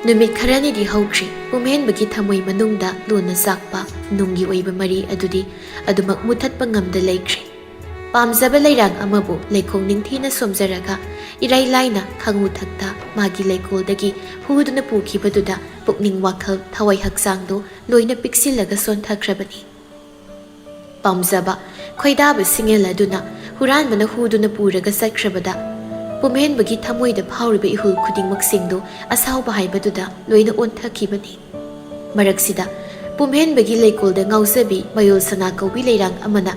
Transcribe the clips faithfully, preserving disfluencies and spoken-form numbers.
ꯅꯨꯃꯤꯠ ꯈꯔꯅꯤꯗꯤ ꯍꯧꯈ꯭ꯔꯦ꯫ ꯄꯨꯝꯍꯦꯟꯕꯒꯤ ꯊꯃꯣꯏ ꯃꯅꯨꯡꯗ ꯂꯨꯅ ꯆꯥꯛꯄ ꯅꯨꯡꯒꯤ ꯑꯣꯏꯕ ꯃꯔꯤ ꯑꯗꯨꯗꯤ ꯑꯗꯨꯃꯛ ꯃꯨꯊꯠꯄ ꯉꯝꯗ ꯂꯩꯈ꯭ꯔꯦ꯫ ꯄꯥꯝꯖꯕ ꯂꯩꯔꯥꯡ ꯑꯃꯕꯨ ꯂꯩꯈꯣꯡ ꯅꯤꯡꯊꯤꯅ ꯁꯣꯝꯖꯔꯒ ꯏꯔꯥꯏ ꯂꯥꯏꯅ ꯈꯪꯉꯨ ꯊꯛꯇ ꯃꯥꯒꯤ ꯂꯩꯀꯣꯜꯗꯒꯤ ꯍꯨꯗꯨꯅ ꯄꯨꯈꯤꯕꯗꯨꯗ ꯄꯨꯛꯅꯤꯡ ꯋꯥꯈꯜ ꯊꯋꯥꯏ ꯍꯛꯆꯥꯡꯗꯨ ꯂꯣꯏꯅ ꯄꯤꯛꯁꯤꯜꯂꯒ ꯁꯣꯟꯊꯈ꯭ꯔꯕꯅꯤ꯫ ꯄꯥꯝꯖꯕ ꯈꯣꯏꯗꯥꯕ ꯁꯤꯡꯉꯦꯜ ꯑꯗꯨꯅ ꯍꯨꯔꯥꯟꯕꯅ ꯍꯨꯗꯨꯅ ꯄꯨꯔꯒ ꯆꯠꯈ꯭ꯔꯕꯗ ꯄꯨꯝꯍꯦꯟꯕꯒꯤ ꯊꯃꯣꯏꯗ ꯐꯥꯎꯔꯤꯕ ꯏꯍꯨꯜ ꯈꯨꯗꯤꯡꯃꯛꯁꯤꯡꯗꯨ ꯑꯁꯥꯎꯕ ꯍꯥꯏꯕꯗꯨꯗ ꯂꯣꯏꯅ ꯑꯣꯟꯊꯈꯤꯕꯅꯤ꯫ ꯃꯔꯛꯁꯤꯗ ꯄꯨꯝꯍꯦꯟꯕꯒꯤ ꯂꯩꯀꯣꯜꯗ ꯉꯥꯎꯖꯕꯤ ꯃꯌꯣꯜ ꯁꯅꯥ ꯀꯧꯕꯤ ꯂꯩꯔꯥꯡ ꯑꯃꯅ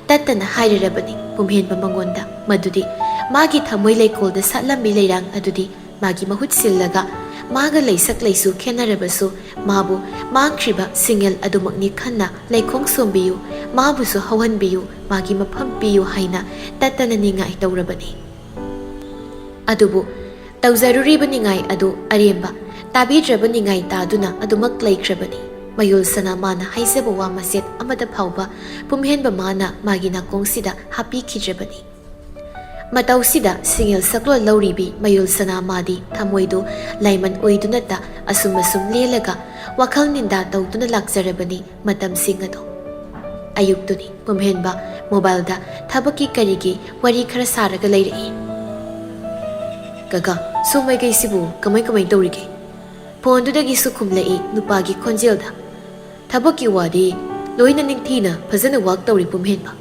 ꯇꯠꯇꯅ ꯍꯥꯏꯔꯔꯕꯅꯤ ꯄꯨꯝꯍꯦꯟꯕ ꯃꯉꯣꯟꯗ, ꯃꯗꯨꯗꯤ ꯃꯥꯒꯤ ꯊꯃꯣꯏ ꯂꯩꯀꯣꯜꯗ ꯁꯥꯠꯂꯝꯃꯤ ꯂꯩꯔꯥꯡ ꯑꯗꯨꯗꯤ ꯃꯥꯒꯤ ꯃꯍꯨꯠ ꯁꯤꯜꯂꯒ ꯃꯥꯒ ꯂꯩꯁꯛ ꯂꯩꯁꯨ ꯈꯦꯠꯅꯔꯕꯁꯨ ꯃꯥꯕꯨ ꯃꯥꯡꯈ꯭ꯔꯤꯕ ꯁꯤꯡꯉꯦꯜ ꯑꯗꯨꯃꯛꯅꯤ ꯈꯟꯅ ꯂꯩꯈꯣꯡ ꯁꯣꯝꯕꯤꯌꯨ, ꯃꯥꯕꯨꯁꯨ ꯍꯧꯍꯟꯕꯤꯌꯨ, ꯃꯥꯒꯤ ꯃꯐꯝ ꯄꯤꯌꯨ ꯍꯥꯏꯅ ꯇꯠꯇꯅ ꯅꯤꯡꯉꯥꯏ ꯇꯧꯔꯕꯅꯤ꯫ ꯑꯗꯨꯕꯨ ꯇꯧꯖꯔꯨꯔꯤꯕ ꯅꯤꯡꯉꯥꯏ ꯑꯗꯨ ꯑꯔꯦꯝꯕ ꯇꯥꯕꯤꯗ꯭ꯔꯕ ꯅꯤꯡꯉꯥꯏ ꯇꯥꯗꯨꯅ ꯑꯗꯨꯃꯛ ꯂꯩꯈ꯭ꯔꯕꯅꯤ꯫ ꯃꯌꯣꯜ ꯁꯅꯥ ꯃꯥꯅ ꯍꯥꯏꯖꯕ ꯋꯥ ꯃꯆꯦꯠ ꯑꯃꯗ ꯐꯥꯎꯕ ꯄꯨꯝꯍꯦꯟꯕ ꯃꯥꯅ ꯃꯥꯒꯤ ꯅꯥꯀꯣꯡꯁꯤꯗ ꯍꯥꯞꯄꯤꯈꯤꯗ꯭ꯔꯕꯅꯤ꯫ ꯃꯇꯧꯁꯤꯗ ꯁꯤꯡꯉꯦꯜ ꯁꯛꯂꯣꯟ ꯂꯧꯔꯤꯕꯤ ꯃꯌꯣꯜ ꯁꯅꯥ ꯃꯥꯗꯤ ꯊꯃꯣꯏꯗꯨ ꯂꯥꯏꯃꯟ ꯑꯣꯏꯗꯨꯅꯇ ꯑꯁꯨꯝ ꯑꯁꯨꯝ ꯂꯦꯜꯂꯒ ꯋꯥꯈꯜ ꯅꯤꯟꯗꯥ ꯇꯧꯗꯨꯅ ꯂꯥꯛꯆꯔꯕꯅꯤ ꯃꯇꯝꯁꯤꯡ ꯑꯗꯣ꯫ ꯑꯌꯨꯛꯇꯨꯅꯤ ꯄꯨꯝꯍꯦꯟꯕ ꯃꯣꯕꯥꯏꯜꯗ ꯊꯕꯛꯀꯤ ꯀꯔꯤꯒꯤ ꯋꯥꯔꯤ ꯈꯔ ꯁꯥꯔꯒ ꯂꯩꯔꯛꯏ꯫ "ꯀꯀꯥ, ꯁꯣꯝ ꯃꯥꯏꯀꯩꯁꯤꯕꯨ ꯀꯃꯥꯏ ꯀꯃꯥꯏ ꯇꯧꯔꯤꯒꯦ?" ꯐꯣꯟꯗꯨꯗꯒꯤꯁꯨ ꯈꯨꯝꯂꯛꯏ ꯅꯨꯄꯥꯒꯤ ꯈꯣꯟꯖꯦꯜꯗ꯫ "ꯊꯕꯛꯀꯤ ꯋꯥꯗꯤ ꯂꯣꯏꯅ ꯅꯤꯡꯊꯤꯅ ꯐꯖꯅ ꯋꯥꯛ ꯇꯧꯔꯤ ꯄꯨꯝꯍꯦꯟꯕ꯫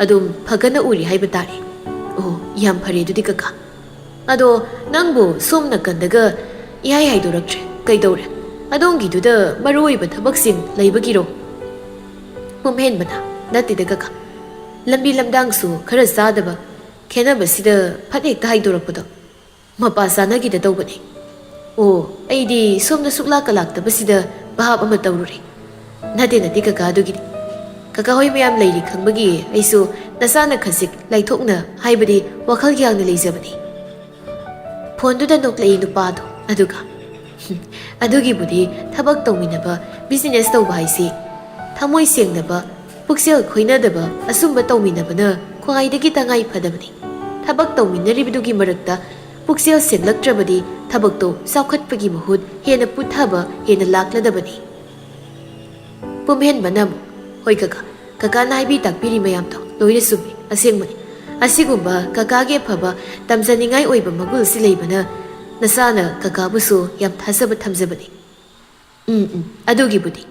ꯑꯗꯨꯝ ꯐꯒꯅ ꯎꯔꯤ ꯍꯥꯏꯕ ꯇꯥꯔꯦ꯫" "ꯑꯣ, ꯌꯥꯝ ꯐꯔꯦ ꯑꯗꯨꯗꯤ ꯀꯀꯥ꯫ ꯑꯗꯣ ꯅꯪꯕꯨ ꯁꯣꯝ ꯅꯥꯀꯟꯗꯒ ꯏꯍꯥꯏ ꯍꯥꯏꯗꯣꯔꯛꯇ꯭ꯔꯦ꯫ ꯀꯩꯗꯧꯔꯦ? ꯑꯗꯣꯝꯒꯤꯗꯨꯗ ꯃꯔꯨ ꯑꯣꯏꯕ ꯊꯕꯛꯁꯤꯡ ꯂꯩꯕꯒꯤꯔꯣ?" ꯄꯨꯝꯍꯦꯟꯕꯅ, "ꯅꯠꯇꯦꯗ ꯀꯀꯥ, ꯂꯝꯕꯤ ꯂꯝꯗꯥꯡꯁꯨ ꯈꯔ ꯆꯥꯗꯕ, ꯈꯦꯠꯅꯕꯁꯤꯗ ꯐꯠ ꯍꯦꯛꯇ ꯍꯥꯏꯗꯣꯔꯛꯄꯗꯣ ꯃꯄꯥ ꯆꯥꯅꯈꯤꯗ ꯇꯧꯕꯅꯤ꯫" "ꯑꯣ, ꯑꯩꯗꯤ ꯁꯣꯝꯗ ꯁꯨꯛꯂꯥꯛꯀ ꯂꯥꯛꯇꯕꯁꯤꯗ ꯚꯥꯞ ꯑꯃ ꯇꯧꯔꯨꯔꯦ꯫ ꯅꯠꯇꯦ, ꯅꯠꯇꯦ ꯀꯀꯥ, ꯑꯗꯨꯒꯤꯗꯤ ꯀꯀꯥ ꯍꯣꯏ ꯃꯌꯥꯝ ꯂꯩꯔꯤ ꯈꯪꯕꯒꯤ ꯑꯩꯁꯨ ꯅꯆꯥꯅ ꯈꯖꯤꯛ ꯂꯥꯏꯊꯣꯛꯅ ꯍꯥꯏꯕꯗꯤ ꯋꯥꯈꯜ ꯌꯥꯡꯅ ꯂꯩꯖꯕꯅꯤ꯫" ꯐꯣꯟꯗꯨꯗ ꯅꯣꯛꯂꯛꯏ ꯅꯨꯄꯥꯗꯣ, ꯑꯗꯨꯒ, "ꯑꯗꯨꯒꯤꯕꯨꯗꯤ ꯊꯕꯛ ꯇꯧꯃꯤꯟꯅꯕ, ꯕꯤꯖꯤꯅꯦꯁ ꯇꯧꯕ ꯍꯥꯏꯁꯤ ꯊꯃꯣꯏ ꯁꯦꯡꯅꯕ, ꯄꯨꯛꯆꯦꯜ ꯈꯣꯏꯅꯗꯕ ꯑꯁꯨꯝꯕ ꯇꯧꯃꯤꯟꯅꯕꯅ ꯈ꯭ꯋꯥꯏꯗꯒꯤ ꯇꯉꯥꯏ ꯐꯗꯕꯅꯤ꯫ ꯊꯕꯛ ꯇꯧꯃꯤꯟꯅꯔꯤꯕꯗꯨꯒꯤ ꯃꯔꯛꯇ ꯄꯨꯛꯆꯦꯜ ꯁꯦꯡꯂꯛꯇ꯭ꯔꯕꯗꯤ ꯊꯕꯛꯇꯣ ꯆꯥꯎꯈꯠꯄꯒꯤ ꯃꯍꯨꯠ ꯍꯦꯟꯅ ꯄꯨꯊꯕ ꯍꯦꯟꯅ ꯂꯥꯛꯂꯗꯕꯅꯤ꯫ ꯄꯨꯝꯍꯦꯟꯕꯅ ꯑꯃꯨꯛ, "ꯍꯣꯏ ꯀꯀꯥ, ꯀꯀꯥꯅ ꯍꯥꯏꯕꯤ ꯇꯥꯛꯄꯤꯔꯤ ꯃꯌꯥꯝꯗꯣ ꯂꯣꯏꯅ ꯆꯨꯝꯃꯤ, ꯑꯁꯦꯡꯕꯅꯤ꯫ ꯑꯁꯤꯒꯨꯝꯕ ꯀꯀꯥꯒꯤ ꯑꯐꯕ ꯇꯝꯖꯅꯤꯡꯉꯥꯏ ꯑꯣꯏꯕ ꯃꯒꯨꯜꯁꯤ ꯂꯩꯕꯅ ꯅꯆꯥꯅ ꯀꯀꯥꯕꯨꯁꯨ ꯌꯥꯝ ꯊꯥꯖꯕ ꯊꯝꯖꯕꯅꯤ"꯫ "ꯎꯝ, ꯎꯝ, ꯑꯗꯨꯒꯤꯕꯨꯗꯤ"꯫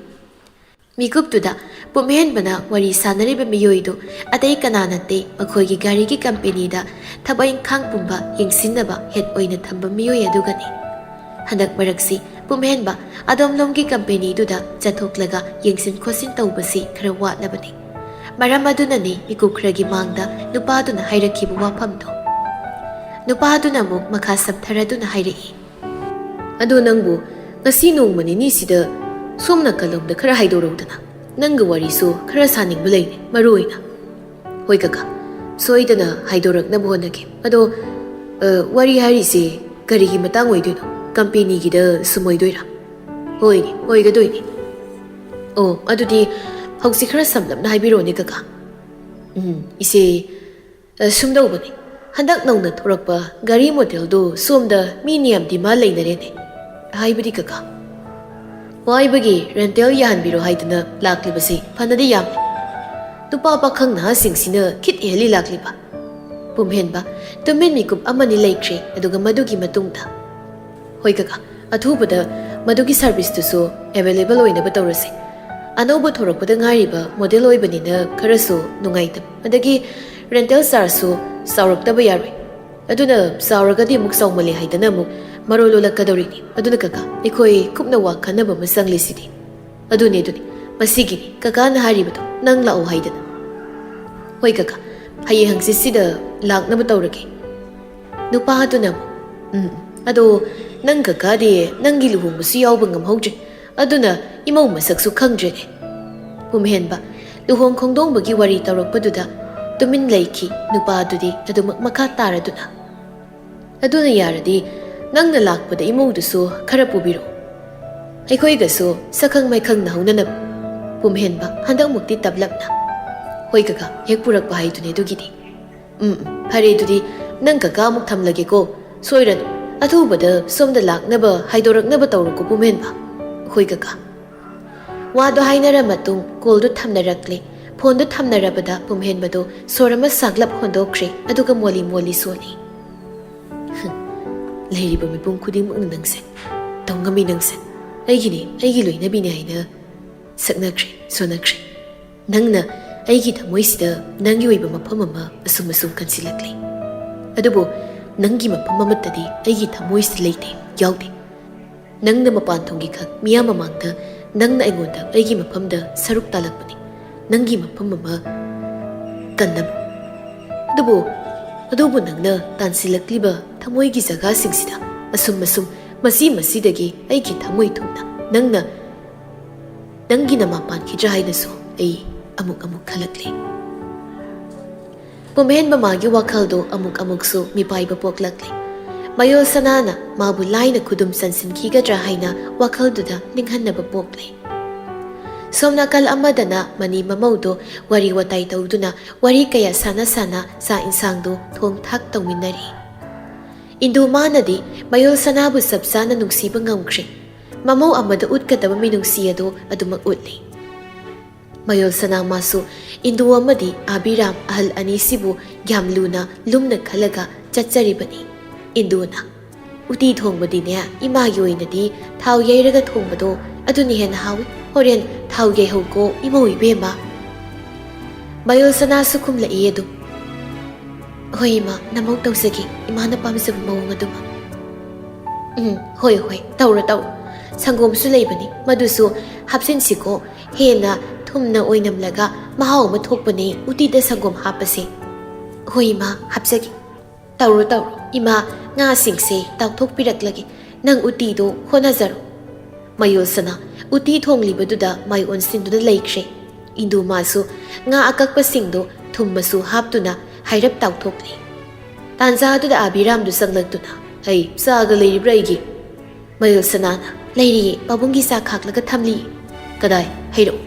ꯃꯤꯀꯨꯞꯇꯨꯗ ꯄꯨꯝꯍꯦꯟꯕꯅ ꯋꯥꯔꯤ ꯁꯥꯟꯅꯔꯤꯕ ꯃꯤꯑꯣꯏꯗꯨ ꯑꯇꯩ ꯀꯅꯥ ꯅꯠꯇꯦ, ꯃꯈꯣꯏꯒꯤ ꯒꯥꯔꯤꯒꯤ ꯀꯝꯄꯦꯅꯤꯗ ꯊꯕꯛ ꯏꯪꯈꯥꯡ ꯄꯨꯝꯕ ꯌꯦꯡꯁꯤꯟꯅꯕ ꯍꯦꯠ ꯑꯣꯏꯅ ꯊꯝꯕ ꯃꯤꯑꯣꯏ ꯑꯗꯨꯒꯅꯤ꯫ ꯍꯟꯗꯛ ꯃꯔꯛꯁꯤ ꯄꯨꯝꯍꯦꯟꯕ ꯑꯗꯣꯝꯂꯣꯝꯒꯤ ꯀꯝꯄꯦꯅꯤꯗꯨꯗ ꯆꯠꯊꯣꯛꯂꯒ ꯌꯦꯡꯁꯤꯟ ꯈꯣꯠꯆꯤꯟ ꯇꯧꯕꯁꯤ ꯈꯔ ꯋꯥꯠꯂꯕꯅꯤ꯫ ꯃꯔꯝ ꯑꯗꯨꯅꯅꯤ ꯃꯤꯀꯨꯞ ꯈꯔꯒꯤ ꯃꯥꯡꯗ ꯅꯨꯄꯥꯗꯨꯅ ꯍꯥꯏꯔꯛꯈꯤꯕ ꯋꯥꯐꯝꯗꯣ꯫ ꯅꯨꯄꯥꯗꯨꯅ ꯑꯃꯨꯛ ꯃꯈꯥ ꯁꯝꯊꯔꯗꯨꯅ ꯍꯥꯏꯔꯛꯏ, "ꯑꯗꯣ ꯅꯪꯕꯨ ꯉꯁꯤ ꯅꯣꯡꯃ ꯅꯤꯅꯤꯁꯤꯗ ꯁꯣꯝ ꯅꯥꯀꯜꯂꯣꯝꯗ ꯈꯔ ꯍꯥꯏꯗꯣꯔꯛꯎꯗꯅ꯫ ꯅꯪꯒ ꯋꯥꯔꯤꯁꯨ ꯈꯔ ꯁꯥꯅꯤꯡꯕ ꯂꯩꯔꯦ, ꯃꯔꯨ ꯑꯣꯏꯅ"꯫ "ꯍꯣꯏ ꯀꯀꯥ, ꯁꯣꯏꯗꯅ ꯍꯥꯏꯗꯣꯔꯛꯅꯕ ꯍꯣꯠꯅꯒꯦ꯫ ꯑꯗꯣ, ꯑ, ꯋꯥꯔꯤ ꯍꯥꯏꯔꯤꯁꯦ ꯀꯔꯤꯒꯤ ꯃꯇꯥꯡ ꯑꯣꯏꯗꯣꯏꯅꯣ? ꯀꯝꯄꯦꯅꯤꯒꯤꯗ ꯁꯨꯝ ꯑꯣꯏꯗꯣꯏꯔꯥ?" "ꯍꯣꯏꯅꯦ, ꯑꯣꯏꯒꯗꯣꯏꯅꯦ"꯫ "ꯑꯣ, ꯑꯗꯨꯗꯤ ꯍꯧꯖꯤꯛ ꯈꯔ ꯁꯝꯂꯞꯅ ꯍꯥꯏꯕꯤꯔꯛꯑꯣꯅꯦ ꯀꯀꯥ"꯫ "ꯎꯝ, ꯏꯆꯦ, ꯑ, ꯁꯨꯝꯗꯧꯕꯅꯤ꯫ ꯍꯟꯗꯛ ꯅꯧꯅ ꯊꯣꯔꯛꯄ ꯒꯥꯔꯤ ꯃꯣꯗꯦꯜꯗꯨ ꯁꯣꯝꯗ ꯃꯤꯅ ꯌꯥꯝ ꯗꯤꯃꯥꯟ ꯂꯩꯅꯔꯦꯅꯦ꯫ ꯍꯥꯏꯕꯗꯤ ꯀꯀꯥ, ꯋꯥꯏꯕꯒꯤ ꯔꯦꯟꯇꯦꯜ ꯌꯥꯍꯟꯕꯤꯔꯣ ꯍꯥꯏꯗꯅ ꯂꯥꯛꯂꯤꯕꯁꯤ ꯐꯅꯗꯤ ꯌꯥꯝꯃꯤ꯫ ꯅꯨꯄꯥ ꯄꯥꯈꯪ ꯅꯍꯥꯁꯤꯡꯁꯤꯅ ꯈꯤꯠ ꯍꯦꯜꯂꯤ ꯂꯥꯛꯂꯤꯕ"꯫ ꯄꯨꯝꯍꯦꯟꯕ ꯇꯨꯃꯤꯟ ꯃꯤꯀꯨꯞ ꯑꯃꯅꯤ ꯂꯩꯈ꯭ꯔꯦ, ꯑꯗꯨꯒ ꯃꯗꯨꯒꯤ ꯃꯇꯨꯡꯗ, "ꯍꯣꯏ ꯀꯀꯥ, ꯑꯊꯨꯕꯗ ꯃꯗꯨꯒꯤ ꯁꯥꯔꯚꯤꯁꯇꯨꯁꯨ ꯑꯦꯚꯦꯂꯦꯕꯜ ꯑꯣꯏꯅꯕ ꯇꯧꯔꯁꯤ꯫ ꯑꯅꯧꯕ ꯊꯣꯔꯛꯄꯗ ꯉꯥꯏꯔꯤꯕ ꯃꯣꯗꯦꯜ ꯑꯣꯏꯕꯅꯤꯅ ꯈꯔꯁꯨ ꯅꯨꯡꯉꯥꯏꯇꯕ, ꯑꯗꯒꯤ ꯔꯦꯟꯇꯦꯜ ꯆꯥꯔꯖꯁꯨ ꯆꯥꯎꯔꯛꯇꯕ ꯌꯥꯔꯣꯏ꯫ ꯑꯗꯨꯅ ꯆꯥꯎꯔꯒꯗꯤ ꯑꯃꯨꯛ ꯆꯥꯎꯃꯜꯂꯦ ꯍꯥꯏꯗꯅ ꯑꯃꯨꯛ ꯃꯔꯣꯜ ꯂꯣꯜꯂꯛꯀꯗꯧꯔꯤꯅꯤ꯫ ꯑꯗꯨꯅ ꯀꯀꯥ, ꯑꯩꯈꯣꯏ ꯀꯨꯞꯅ ꯋꯥ ꯈꯟꯅꯕ ꯑꯃ ꯆꯪꯂꯤꯁꯤꯗꯤ"꯫ "ꯑꯗꯨꯅꯤ, ꯑꯗꯨꯅꯤ, ꯃꯁꯤꯒꯤꯅꯤ ꯀꯀꯥꯅ ꯍꯥꯏꯔꯤꯕꯗꯣ, ꯅꯪ ꯂꯥꯛꯑꯣ ꯍꯥꯏꯗꯅ"꯫ "ꯍꯣꯏ ꯀꯀꯥ, ꯍꯌꯦꯡ ꯍꯪꯆꯤꯠꯁꯤꯗ ꯂꯥꯛꯅꯕ ꯇꯧꯔꯒꯦ"꯫ ꯅꯨꯄꯥ ꯑꯗꯨꯅ ꯑꯃꯨꯛ, "ꯎꯝ, ꯑꯗꯣ ꯅꯪ ꯀꯀꯥꯗꯤ ꯅꯪꯒꯤ ꯂꯨꯍꯣꯡꯕꯁꯨ ꯌꯥꯎꯕ ꯉꯝꯍꯧꯗ꯭ꯔꯦ, ꯑꯗꯨꯅ ꯏꯃꯧ ꯃꯁꯛꯁꯨ ꯈꯪꯗ꯭ꯔꯦꯅꯦ"꯫ ꯄꯨꯝꯍꯦꯟꯕ ꯂꯨꯍꯣꯡ ꯈꯣꯡꯗꯣꯡꯕꯒꯤ ꯋꯥꯔꯤ ꯇꯧꯔꯛꯄꯗꯨꯗ ꯇꯨꯃꯤꯟ ꯂꯩꯈꯤ꯫ ꯅꯨꯄꯥ ꯑꯗꯨꯗꯤ ꯑꯗꯨꯃꯛ ꯃꯈꯥ ꯇꯥꯔꯗꯨꯅ, "ꯑꯗꯨꯅ ꯌꯥꯔꯗꯤ ꯅꯪꯅ ꯂꯥꯛꯄꯗ ꯏꯃꯧꯗꯨꯁꯨ ꯈꯔ ꯄꯨꯕꯤꯔꯛꯎ, ꯑꯩꯈꯣꯏꯒꯁꯨ ꯁꯛꯈꯪ ꯃꯥꯏꯈꯪꯅꯍꯧꯅꯅꯕ"꯫ ꯄꯨꯝꯍꯦꯟꯕ ꯍꯟꯗꯛꯃꯨꯛꯇꯤ ꯇꯞꯂꯞꯅ, "ꯍꯣꯏ ꯀꯀꯥ, ꯍꯦꯛ ꯄꯨꯔꯛꯄ ꯍꯥꯏꯗꯨꯅꯤ ꯑꯗꯨꯒꯤꯗꯤ"꯫ "ꯎꯝ, ꯎꯝ, ꯐꯔꯦ, ꯑꯗꯨꯗꯤ ꯅꯪ ꯀꯀꯥ ꯑꯃꯨꯛ ꯊꯝꯂꯒꯦꯀꯣ꯫ "ꯁꯣꯏꯔꯅꯨ, ꯑꯊꯨꯕꯗ ꯁꯣꯝꯗ ꯂꯥꯛꯅꯕ ꯍꯥꯏꯗꯣꯔꯛꯅꯕ ꯇꯧꯔꯨꯀꯣ ꯄꯨꯝꯍꯦꯟꯕ꯫" "ꯍꯣꯏ ꯀꯀꯥ꯫" ꯋꯥꯗꯣ ꯍꯥꯏꯅꯔ ꯃꯇꯨꯡ callꯗꯨ ꯊꯝꯅꯔꯛꯂꯦ꯫ Phoneꯗꯨ ꯊꯝꯅꯔꯕꯗ ꯄꯨꯝꯍꯦꯟꯕꯗꯣ ꯁꯣꯔ ꯑꯃ ꯁꯥꯒꯂꯞ ꯍꯣꯟꯗꯣꯛꯈ꯭ꯔꯦ, ꯑꯗꯨꯒ ꯃꯣꯜꯂꯤ ꯃꯣꯜꯂꯤ ꯁꯣꯜꯂꯤ꯫ "ꯂꯩꯔꯤꯕ ꯃꯤꯄꯨꯝ ꯈꯨꯗꯤꯡꯃꯛꯅ ꯅꯪꯁꯦ ꯇꯧꯉꯝꯃꯤ, ꯅꯪꯁꯦ ꯑꯩꯒꯤꯅꯤ, ꯑꯩꯒꯤ ꯂꯣꯏꯅꯕꯤꯅꯤ ꯍꯥꯏꯅ ꯁꯛꯅꯈ꯭ꯔꯦ, ꯁꯣꯟꯅꯈ꯭ꯔꯦ꯫ ꯅꯪꯅ ꯑꯩꯒꯤ ꯊꯃꯣꯏꯁꯤꯗ ꯅꯪꯒꯤ ꯑꯣꯏꯕ ꯃꯐꯝ ꯑꯃ ꯑꯁꯨꯝ ꯑꯁꯨꯝ ꯀꯟꯁꯤꯜꯂꯛꯂꯦ꯫ ꯑꯗꯨꯕꯨ ꯅꯪꯒꯤ ꯃꯐꯝ ꯑꯃꯠꯇꯗꯤ ꯑꯩꯒꯤ ꯊꯃꯣꯏꯁꯤꯗ ꯂꯩꯇꯦ, ꯌꯥꯎꯗꯦ꯫ ꯅꯪꯅ ꯃꯄꯥꯟ ꯊꯣꯡꯒꯤ ꯈꯛ ꯃꯤꯌꯥꯝ ꯃꯃꯥꯡꯗ ꯅꯪꯅ ꯑꯩꯉꯣꯟꯗ ꯑꯩꯒꯤ ꯃꯐꯝꯗ ꯁꯔꯨꯛ ꯇꯥꯜꯂꯛꯄꯅꯤ꯫ ꯅꯪꯒꯤ ꯃꯐꯝ ꯑꯃ ꯀꯟꯅꯕ꯫ ꯑꯗꯨꯕꯨ, ꯑꯗꯨꯕꯨ ꯅꯪꯅ ꯇꯥꯟꯁꯤꯜꯂꯛꯂꯤꯕ ꯊꯃꯣꯏꯒꯤ ꯖꯒꯥꯁꯤꯡꯁꯤꯗ ꯑꯁꯨꯝ ꯑꯁꯨꯝ ꯃꯁꯤ ꯃꯁꯤꯗꯒꯤ ꯑꯩꯒꯤ ꯊꯃꯣꯏ ꯊꯨꯞꯅ ꯅꯪꯅ, ꯅꯪꯒꯤ ꯅꯃꯥ ꯄꯥꯟꯈꯤꯗ꯭ꯔꯥ ꯍꯥꯏꯅꯁꯨ ꯑꯩ ꯑꯃꯨꯛ ꯑꯃꯨꯛ ꯈꯜꯂꯛꯂꯦ꯫" ꯄꯨꯝꯍꯦꯟꯕ ꯃꯥꯒꯤ ꯋꯥꯈꯜꯗꯣ ꯑꯃꯨꯛ ꯑꯃꯨꯛꯁꯨ ꯃꯤꯄꯥꯏꯕ ꯄꯣꯛꯂꯛꯂꯦ꯫ ꯃꯌꯣꯜ ꯁꯅꯥꯅ ꯃꯥꯕꯨ ꯂꯥꯏꯅ ꯈꯨꯗꯨꯝ ꯆꯟꯁꯤꯟꯈꯤꯒꯗ꯭ꯔꯥ ꯍꯥꯏꯅ ꯋꯥꯈꯜꯗꯨꯗ ꯅꯤꯡꯍꯟꯅꯕ ꯄꯣꯛꯂꯦ꯫ ꯁꯣꯝ ꯅꯥꯀꯜ ꯑꯃꯗꯅ ꯃꯅꯤ ꯃꯃꯧꯗꯣ ꯋꯥꯔꯤ ꯋꯥꯇꯥꯏ ꯇꯧꯗꯨꯅ ꯋꯥꯔꯤ ꯀꯌꯥ ꯁꯥꯟꯅ ꯁꯥꯟꯅ ꯆꯥꯛ ꯏꯟꯁꯥꯡꯗꯣ ꯊꯣꯡ ꯊꯥꯛ ꯇꯧꯃꯤꯟꯅꯔꯤ꯫ ꯏꯟꯗꯨ ꯃꯥꯅꯗꯤ ꯃꯌꯣꯜ ꯁꯅꯥꯕꯨ ꯆꯞ ꯆꯥꯅ ꯅꯨꯡꯁꯤꯕ ꯉꯝꯈ꯭ꯔꯦ꯫ ꯃꯃꯧ ꯑꯃꯗ ꯎꯠꯀꯗꯕ ꯃꯤꯅꯨꯡꯁꯤ ꯑꯗꯨ ꯑꯗꯨꯃꯛ ꯎꯠꯂꯤ꯫ ꯃꯌꯣꯜ ꯁꯅꯥ ꯃꯥꯁꯨ ꯏꯟꯗꯨ ꯑꯃꯗꯤ ꯑꯥꯕꯤꯔꯥꯝ ꯑꯍꯜ ꯑꯅꯤꯁꯤꯕꯨ ꯌꯥꯝ ꯂꯨꯅ ꯂꯨꯝꯅ ꯈꯜꯂꯒ ꯆꯠꯆꯔꯤꯕꯅꯤ꯫ ꯏꯟꯗꯨꯅ, "ꯎꯇꯤ ꯊꯣꯡꯕꯗꯤꯅꯦ, ꯏꯃꯥꯒꯤ ꯑꯣꯏꯅꯗꯤ ꯊꯥꯎ ꯌꯩꯔꯒ ꯊꯣꯡꯕꯗꯣ ꯑꯗꯨꯅ ꯍꯦꯟꯅ ꯍꯥꯎꯏ꯫ ꯍꯣꯔꯦꯟ ꯊꯥꯎ ꯌꯩꯍꯧꯀꯣ ꯏꯃꯧ ꯏꯕꯦꯝꯃ꯫" ꯃꯌꯣꯜ ꯁꯅꯥꯁꯨ ꯈꯨꯝꯂꯛꯏ ꯑꯗꯨꯝ꯫ "ꯍꯣꯏ ꯏꯃꯥ, ꯅꯃꯧ ꯇꯧꯖꯒꯦ, ꯏꯃꯥꯅ ꯄꯥꯝꯖꯕ ꯃꯑꯣꯡ ꯑꯗꯨꯃ꯫" "ꯎꯝ, ꯍꯣꯏ, ꯍꯣꯏ, ꯇꯧꯔꯣ, ꯇꯧꯔꯣ꯫ ꯁꯪꯒꯣꯝꯁꯨ ꯂꯩꯕꯅꯤ, ꯃꯗꯨꯁꯨ ꯍꯥꯞꯆꯤꯟꯁꯤꯀꯣ꯫ ꯍꯦꯟꯅ ꯊꯨꯝꯅ ꯑꯣꯏꯅꯝꯂꯒ ꯃꯍꯥꯎ ꯑꯃ ꯊꯣꯛꯄꯅꯦ ꯎꯇꯤꯗ ꯁꯪꯒꯣꯝ ꯍꯥꯞꯄꯁꯦ꯫" "ꯍꯣꯏ ꯏꯃꯥ, ꯍꯥꯞꯆꯒꯦ꯫" "ꯇꯧꯔꯣ, ꯇꯧꯔꯣ꯫ ꯏꯃꯥ, ꯉꯥꯁꯤꯡꯁꯦ ꯇꯥꯎꯊꯣꯛꯄꯤꯔꯛꯂꯒꯦ꯫ ꯅꯪ ꯎꯇꯤꯗꯣ ꯍꯣꯠꯅꯖꯔꯣ꯫" ꯃꯌꯣꯜ ꯁꯅꯥ ꯎꯇꯤ ꯊꯣꯡꯂꯤꯕꯗꯨꯗ ꯃꯥꯏ ꯑꯣꯟꯁꯤꯟꯗꯨꯅ ꯂꯩꯈ꯭ꯔꯦ꯫ ꯏꯟꯗꯨ ꯃꯥꯁꯨ ꯉꯥ ꯑꯀꯛꯄꯁꯤꯡꯗꯣ ꯊꯨꯝ ꯃꯆꯨ ꯍꯥꯞꯇꯨꯅ ꯍꯥꯏꯔꯞ ꯇꯥꯎꯊꯣꯛꯂꯤ꯫ ꯇꯥꯟꯖꯥꯗꯨꯗ ꯑꯥꯕꯤꯔꯥꯝꯗꯨ ꯆꯪꯂꯛꯇꯨꯅ, "ꯑꯩ ꯆꯥꯒ ꯂꯩꯔꯤꯕ꯭ꯔꯥ ꯑꯩꯒꯤ?" ꯃꯌꯣꯜ ꯁꯅꯥꯅ, "ꯂꯩꯔꯤꯌꯦ, ꯄꯥꯕꯨꯡꯒꯤ ꯆꯥ ꯈꯥꯛꯂꯒ ꯊꯝꯂꯤ꯫" "ꯀꯗꯥꯏ? ꯍꯩꯔꯛꯎ꯫"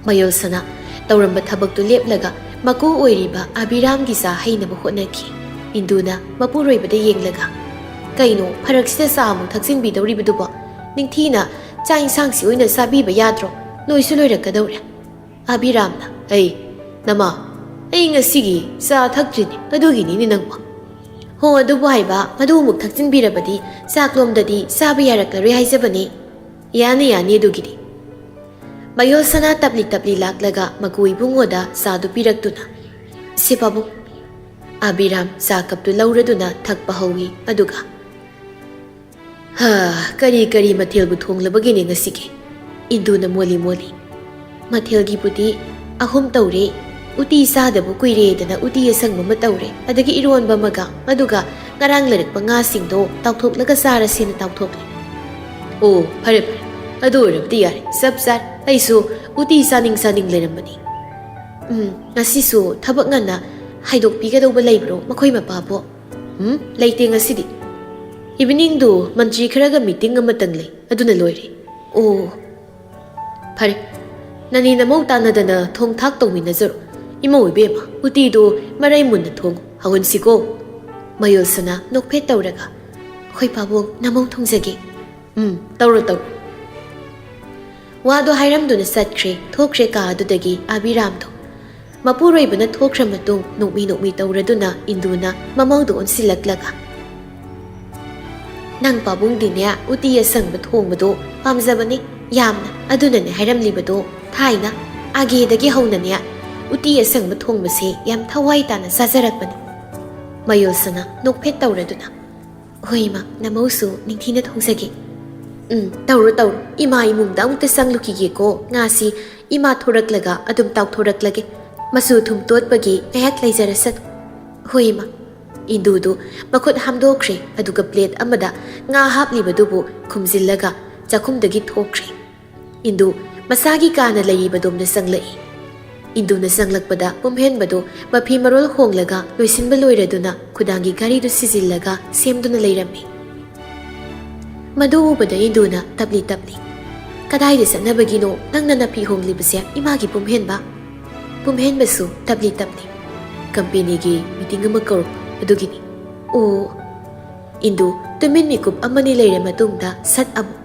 ꯃꯌꯣꯜ ꯁꯅꯥ ꯇꯧꯔꯝꯕ ꯊꯕꯛꯇꯨ ꯂꯦꯞꯂꯒ ꯃꯀꯨ ꯑꯣꯏꯔꯤꯕ ꯑꯥꯕꯤꯔꯥꯝꯒꯤ ꯆꯥ ꯍꯩꯅꯕ ꯍꯣꯠꯅꯈꯤ꯫ ꯏꯟꯗꯨꯅ ꯃꯄꯨꯔꯣꯏꯕꯗ ꯌꯦꯡꯂꯒ, "ꯀꯩꯅꯣ, ꯐꯔꯛꯁꯤꯗ ꯆꯥ ꯑꯃꯨꯛ ꯊꯛꯆꯤꯟꯕꯤꯗꯧꯔꯤꯕꯗꯨꯕꯣ? ꯅꯤꯡꯊꯤꯅ ꯆꯥꯛ ꯏꯟꯁꯥꯡꯁꯤ ꯑꯣꯏꯅ ꯆꯥꯕꯤꯕ ꯌꯥꯗ꯭ꯔꯣ? ꯂꯣꯏꯁꯨ ꯂꯣꯏꯔꯛꯀꯗꯧꯔꯦ꯫" ꯑꯕꯤꯔꯥꯝꯅ, "ꯑꯩ, ꯅꯃꯥ, ꯑꯩ ꯉꯁꯤꯒꯤ ꯆꯥ ꯊꯛꯇ꯭ꯔꯤꯅꯦ, ꯑꯗꯨꯒꯤꯅꯤꯅꯦ ꯅꯪꯕꯣ꯫" "ꯍꯣ, ꯑꯗꯨꯕꯨ ꯍꯥꯏꯕ, ꯃꯗꯨ ꯑꯃꯨꯛ ꯊꯛꯆꯤꯟꯕꯤꯔꯕꯗꯤ ꯆꯥꯛꯂꯣꯝꯗꯗꯤ ꯆꯥꯕ ꯌꯥꯔꯛꯂꯔꯣꯏ ꯍꯥꯏꯖꯕꯅꯤ꯫" "ꯌꯥꯅꯤ, ꯌꯥꯅꯤ ꯑꯗꯨꯒꯤꯗꯤ꯫" ꯃꯌꯣꯜ ꯁꯅꯥ ꯇꯞꯂꯤ ꯇꯞꯂꯤ ꯂꯥꯛꯂꯒ ꯃꯀꯨ ꯏꯕꯨꯡꯉꯣꯗ ꯆꯥꯗꯨ ꯄꯤꯔꯛꯇꯨꯅ, "ꯁꯤ ꯄꯥꯕꯨꯡ꯫" ꯑꯕꯤꯔꯥꯝ ꯆꯥ ꯀꯞꯇꯨ ꯂꯧꯔꯗꯨꯅ ꯊꯛꯄ ꯍꯧꯏ꯫ ꯑꯗꯨꯒ, "ꯍꯥ, ꯀꯔꯤ ꯀꯔꯤ ꯃꯊꯦꯜꯕꯨ ꯊꯣꯡꯂꯕꯒꯦꯅꯦ ꯉꯁꯤꯒꯤ?" ꯏꯟꯗꯨꯅ ꯃꯣꯜꯂꯤ ꯃꯣꯜꯂꯤ꯫ "ꯃꯊꯦꯜꯒꯤꯕꯨꯗꯤ ꯑꯍꯨꯝ ꯇꯧꯔꯦ꯫ ꯎꯇꯤ ꯆꯥꯗꯕ ꯀꯨꯏꯔꯦꯗꯅ ꯎꯇꯤ ꯑꯁꯪꯕ ꯑꯃ ꯇꯧꯔꯦ, ꯑꯗꯒꯤ ꯏꯔꯣꯟꯕ ꯑꯃꯒ, ꯑꯗꯨꯒ ꯉꯔꯥꯡ ꯂꯩꯔꯛꯄ ꯉꯥꯁꯤꯡꯗꯣ ꯇꯥꯎꯊꯣꯛꯂꯒ ꯆꯥꯔꯁꯦꯅ ꯇꯥꯎꯊꯣꯛꯂꯦ꯫" "ꯑꯣ, ꯐꯔꯦ ꯐꯔꯦ, ꯑꯗꯨ ꯑꯣꯏꯔꯕꯗꯤ ꯌꯥꯔꯦ, ꯆꯞ ꯆꯥꯔꯦ꯫ ꯑꯩꯁꯨ ꯎꯇꯤ ꯆꯥꯅꯤꯡ ꯆꯥꯅꯤꯡ ꯂꯩꯔꯝꯕꯅꯤ꯫" "ꯎꯝ, ꯉꯁꯤꯁꯨ ꯊꯕꯛ ꯉꯟꯅ ꯍꯥꯏꯗꯣꯛꯄꯤꯒꯗꯧꯕ ꯂꯩꯕ꯭ꯔꯣ ꯃꯈꯣꯏ ꯃꯄꯥꯕꯣ?" "ꯎꯝ, ꯂꯩꯇꯦ ꯉꯁꯤꯗꯤ꯫ ꯏꯚꯤꯅꯤꯡꯗꯨ ꯃꯟꯇ꯭ꯔꯤ ꯈꯔꯒ ꯃꯤꯇꯤꯡ ꯑꯃꯇꯪ ꯂꯩ, ꯑꯗꯨꯅ ꯂꯣꯏꯔꯦ꯫" "ꯑꯣ, ꯐꯔꯦ꯫ ꯅꯅꯦ ꯅꯃꯧ ꯇꯥꯟꯅꯗꯅ ꯊꯣꯡ ꯊꯥꯛ ꯇꯧꯃꯤꯟꯅꯖꯔꯣ꯫ ꯏꯃꯧ ꯏꯕꯦꯝꯃ, ꯎꯇꯤꯗꯨ ꯃꯔꯩ ꯃꯨꯟꯅ ꯊꯣꯡꯉꯨ, ꯍꯧꯍꯟꯁꯤꯀꯣ꯫" ꯃꯌꯣꯜꯁꯅꯥ ꯅꯣꯛꯐꯦꯠ ꯇꯧꯔꯒ, "ꯍꯣꯏ ꯄꯥꯕꯨꯡ, ꯅꯃꯧ ꯊꯣꯡꯖꯒꯦ꯫" "ꯎꯝ, ꯇꯧꯔꯣ, ꯇꯧꯔꯣ꯫" ꯋꯥꯗꯣ ꯍꯥꯏꯔꯝꯗꯨꯅ ꯆꯠꯈ꯭ꯔꯦ, ꯊꯣꯛꯈ꯭ꯔꯦ ꯀꯥ ꯑꯗꯨꯗꯒꯤ ꯑꯕꯤꯔꯥꯝꯗꯣ꯫ ꯃꯄꯨꯔꯣꯏꯕꯅ ꯊꯣꯛꯈ꯭ꯔ ꯃꯇꯨꯡ ꯅꯣꯛꯃꯤ ꯅꯣꯛꯃꯤ ꯇꯧꯔꯗꯨꯅ ꯏꯟꯗꯨꯅ ꯃꯃꯧꯗ ꯑꯣꯟꯁꯤꯜꯂꯛꯂꯒ, "ꯅꯪ ꯄꯥꯕꯨꯡꯗꯤꯅꯦ ꯎꯇꯤ ꯑꯁꯪꯕ ꯊꯣꯡꯕꯗꯣ ꯄꯥꯝꯖꯕꯅꯤ ꯌꯥꯝꯅ, ꯑꯗꯨꯅꯅꯦ ꯍꯥꯏꯔꯝꯂꯤꯕꯗꯣ꯫ ꯊꯥꯏꯅ ꯑꯥꯒꯦꯗꯒꯤ ꯍꯧꯅꯅꯦ ꯎꯇꯤ ꯑꯁꯪꯕ ꯊꯣꯡꯕꯁꯦ ꯌꯥꯝ ꯊꯋꯥꯏ ꯇꯥꯅ ꯆꯥꯖꯔꯛꯄꯅꯤ꯫" ꯃꯌꯣꯜꯁꯅꯥ ꯅꯣꯛꯐꯦꯠ ꯇꯧꯔꯗꯨꯅ, "ꯍꯣꯏ ꯏꯃꯥ, ꯅꯃꯧꯁꯨ ꯅꯤꯡꯊꯤꯅ ꯊꯣꯡꯖꯒꯦ꯫" "ꯎꯝ, ꯇꯧꯔꯣ, ꯇꯧꯔꯣ꯫ ꯏꯃꯥ ꯏꯃꯨꯡꯗ ꯑꯃꯨꯛꯇ ꯆꯪꯂꯨꯈꯤꯒꯦꯀꯣ꯫ ꯉꯥꯁꯤ ꯏꯃꯥ ꯊꯣꯔꯛꯂꯒ ꯑꯗꯨꯝ ꯇꯥꯎꯊꯣꯔꯛꯂꯒꯦ꯫ ꯃꯆꯨ ꯊꯨꯝ ꯇꯣꯠꯄꯒꯤ ꯉꯥꯏꯍꯥꯛ ꯂꯩꯖꯔꯁꯅꯨ꯫" "ꯍꯣꯏ ꯏꯃꯥ꯫" ꯏꯟꯗꯨꯗꯨ ꯃꯈꯨꯠ ꯍꯥꯝꯗꯣꯛꯈ꯭ꯔꯦ, ꯑꯗꯨꯒ ꯄ꯭ꯂꯦꯠ ꯑꯃꯗ ꯉꯥ ꯍꯥꯞꯂꯤꯕꯗꯨꯕꯨ ꯈꯨꯝꯖꯤꯜꯂꯒ ꯆꯥꯛꯈꯨꯝꯗꯒꯤ ꯊꯣꯛꯈ꯭ꯔꯦ꯫ ꯏꯟꯗꯨ ꯃꯁꯥꯒꯤ ꯀꯥꯅ ꯂꯩꯔꯤꯕꯗꯣꯝꯗ ꯆꯪꯂꯛꯏ꯫ ꯏꯟꯗꯨꯅ ꯆꯪꯂꯛꯄꯗ ꯄꯨꯝꯍꯦꯟꯕꯗꯨ ꯃꯐꯤ ꯃꯔꯣꯜ ꯍꯣꯡꯂꯒ ꯂꯣꯏꯁꯤꯟꯕ ꯂꯣꯏꯔꯗꯨꯅ ꯈꯨꯗꯥꯡꯒꯤ ꯘꯔꯤꯗꯨ ꯁꯤꯖꯤꯜꯂꯒ ꯁꯦꯝꯗꯨꯅ ꯂꯩꯔꯝꯃꯤ꯫ ꯃꯗꯨ ꯎꯕꯗ ꯏꯟꯗꯨꯅ ꯇꯞꯂꯤ ꯇꯞꯂꯤ, "ꯀꯗꯥꯏꯗ ꯆꯠꯅꯕꯒꯤꯅꯣ ꯅꯪꯅ ꯅꯐꯤ ꯍꯣꯡꯂꯤꯕꯁꯦ, ꯏꯃꯥꯒꯤ ꯄꯨꯝꯍꯦꯟꯕ?" ꯄꯨꯝꯍꯦꯟꯕꯁꯨ ꯇꯞꯂꯤ ꯇꯞꯂꯤ, "ꯀꯝꯄꯦꯅꯤꯒꯤ ꯃꯤꯇꯤꯡ ꯑꯃ ꯀꯧꯔꯛꯄ, ꯑꯗꯨꯒꯤꯅꯤ꯫ ꯑꯣ꯫ ꯏꯟꯗꯨ ꯇꯨꯃꯤꯟ ꯃꯤꯀꯨꯞ ꯑꯃꯅꯤ ꯂꯩꯔ ꯃꯇꯨꯡꯗ ꯁꯠ ꯑꯃꯨꯛ,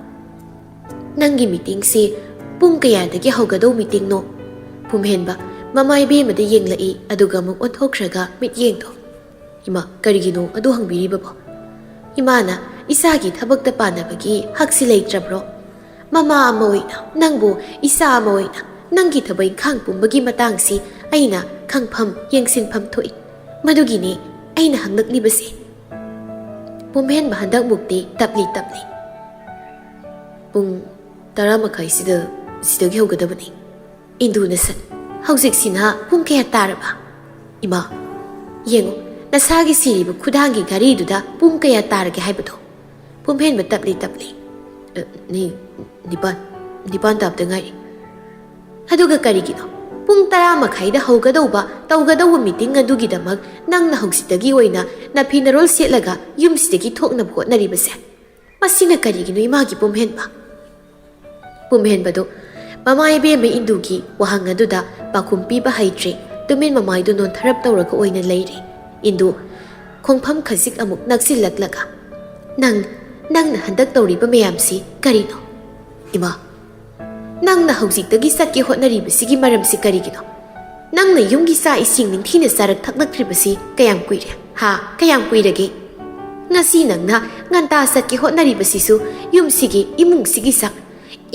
"ꯅꯪꯒꯤ ꯃꯤꯇꯤꯡꯁꯤ ꯄꯨꯡ ꯀꯌꯥꯗꯒꯤ ꯍꯧꯒꯗꯧ ꯃꯤꯇꯤꯡꯅꯣ?" ꯄꯨꯝꯍꯦꯟꯕ ꯃꯃꯥ ꯏꯕꯦꯝꯃꯗ ꯌꯦꯡꯂꯛꯏ, ꯑꯗꯨꯒ ꯑꯃꯨꯛ ꯑꯣꯟꯊꯣꯛꯈ꯭ꯔꯒ ꯃꯤꯠꯌꯦꯡꯗꯣ꯫ "ꯏꯃꯥ, ꯀꯔꯤꯒꯤꯅꯣ ꯑꯗꯨ ꯍꯪꯕꯤꯔꯤꯕꯕꯣ? ꯏꯃꯥꯅ ꯏꯆꯥꯒꯤ ꯊꯕꯛꯇ ꯄꯥꯟꯅꯕꯒꯤ ꯍꯛꯁꯤ ꯂꯩꯇ꯭ꯔꯕ꯭ꯔꯣ? ꯃꯃꯥ ꯑꯃ ꯑꯣꯏꯅ, ꯅꯪꯕꯨ ꯏꯆꯥ ꯑꯃ ꯑꯣꯏꯅ, ꯅꯪꯒꯤ ꯊꯕꯛ ꯏꯪꯈꯥꯡ ꯄꯨꯝꯕꯒꯤ ꯃꯇꯥꯡꯁꯤ ꯑꯩꯅ ꯈꯪꯐꯝ, ꯌꯦꯡꯁꯤꯟꯐꯝ ꯊꯣꯛꯏ꯫ ꯃꯗꯨꯒꯤꯅꯤ ꯑꯩꯅ ꯍꯪꯂꯛꯂꯤꯕꯁꯦ꯫" ꯄꯨꯝꯍꯦꯟꯕ ꯍꯟꯗꯛꯃꯨꯛꯇꯤ ꯇꯞꯂꯤ ꯇꯞꯂꯤ꯫ "ꯄꯨꯡ ꯇꯔꯥ ꯃꯈꯥꯏꯁꯤꯗ ꯁꯤꯗꯒꯤ ꯍꯧꯒꯗꯕꯅꯤ꯫" ꯏꯟꯗꯨꯅ ꯁꯠ, "ꯍꯧꯖꯤꯛꯁꯤꯅ ꯄꯨꯡ ꯀꯌꯥ ꯇꯥꯔꯕ? ꯏꯃꯥ, ꯌꯦꯡꯉꯨ, ꯅꯁꯥꯒꯤ ꯁꯤꯔꯤꯕ ꯈꯨꯗꯥꯡꯒꯤ ꯘꯔꯤꯗꯨꯗ ꯄꯨꯡ ꯀꯌꯥ ꯇꯥꯔꯒꯦ ꯍꯥꯏꯕꯗꯣ?" ꯄꯨꯝꯍꯦꯟꯕ ꯇꯞꯂꯤ ꯇꯞꯂꯤ꯫ "ꯑ, ꯅꯤ-, ꯅꯤꯄꯥꯟ, ꯅꯤꯄꯥꯟ ꯇꯥꯕꯗ ꯉꯥꯏꯔꯤ꯫" "ꯑꯗꯨꯒ ꯀꯔꯤꯒꯤꯅꯣ ꯄꯨꯡ ꯇꯔꯥ ꯃꯈꯥꯏꯗ ꯍꯧꯒꯗꯧꯕ, ꯇꯧꯒꯗꯧꯕ ꯃꯤꯇꯤꯡ ꯑꯗꯨꯒꯤꯗꯃꯛ ꯅꯪꯅ ꯍꯧꯖꯤꯛꯇꯒꯤ ꯑꯣꯏꯅ ꯅꯐꯤ ꯅꯔꯣꯜ ꯁꯦꯠꯂꯒ ꯌꯨꯝꯁꯤꯗꯒꯤ ꯊꯣꯛꯅꯕ ꯍꯣꯠꯅꯔꯤꯕꯁꯦ? ꯃꯁꯤꯅ ꯀꯔꯤꯒꯤꯅꯣ, ꯏꯃꯥꯒꯤ ꯄꯨꯝꯍꯦꯟꯕ?" ꯄꯨꯝꯍꯦꯟꯕꯗꯨ ꯃꯃꯥ ꯏꯕꯦꯝꯃ ꯏꯟꯗꯨꯒꯤ ꯋꯥꯍꯪ ꯑꯗꯨꯗ ꯄꯥꯎꯈꯨꯝ ꯄꯤꯕ ꯍꯩꯇ꯭ꯔꯦ꯫ ꯇꯨꯃꯤꯟ ꯃꯃꯥꯏꯗꯨ ꯅꯣꯟꯊꯔꯞ ꯇꯧꯔꯒ ꯑꯣꯏꯅ ꯂꯩꯔꯦ꯫ ꯏꯟꯗꯨ ꯈꯣꯡꯐꯝ ꯈꯖꯤꯛ ꯑꯃꯨꯛ ꯅꯛꯁꯤꯜꯂꯛꯂꯒ, "ꯅꯪ, ꯅꯪꯅ ꯍꯟꯗꯛ ꯇꯧꯔꯤꯕ ꯃꯌꯥꯝꯁꯤ ꯀꯔꯤꯅꯣ?" "ꯏꯃꯥ, ꯅꯪꯅ ꯍꯧꯖꯤꯛꯇꯒꯤ ꯆꯠꯀꯦ ꯍꯣꯠꯅꯔꯤꯕꯁꯤꯒꯤ ꯃꯔꯝꯁꯤ ꯀꯔꯤꯒꯤꯅꯣ? ꯅꯪꯅ ꯌꯨꯝꯒꯤ ꯆꯥꯛ ꯏꯁꯤꯡ ꯅꯤꯡꯊꯤꯅ ꯆꯥꯔꯛ ꯊꯛꯂꯛꯇ꯭ꯔꯤꯕꯁꯤ ꯀꯌꯥꯝ ꯀꯨꯏꯔꯦ? ꯍꯥ? ꯀꯌꯥꯝ ꯀꯨꯏꯔꯒꯦ? ꯉꯁꯤ ꯅꯪꯅ ꯉꯟꯇꯥ ꯆꯠꯀꯦ ꯍꯣꯠꯅꯔꯤꯕꯁꯤꯁꯨ ꯌꯨꯝꯁꯤꯒꯤ, ꯏꯃꯨꯡꯁꯤꯒꯤ ꯆꯥꯛ,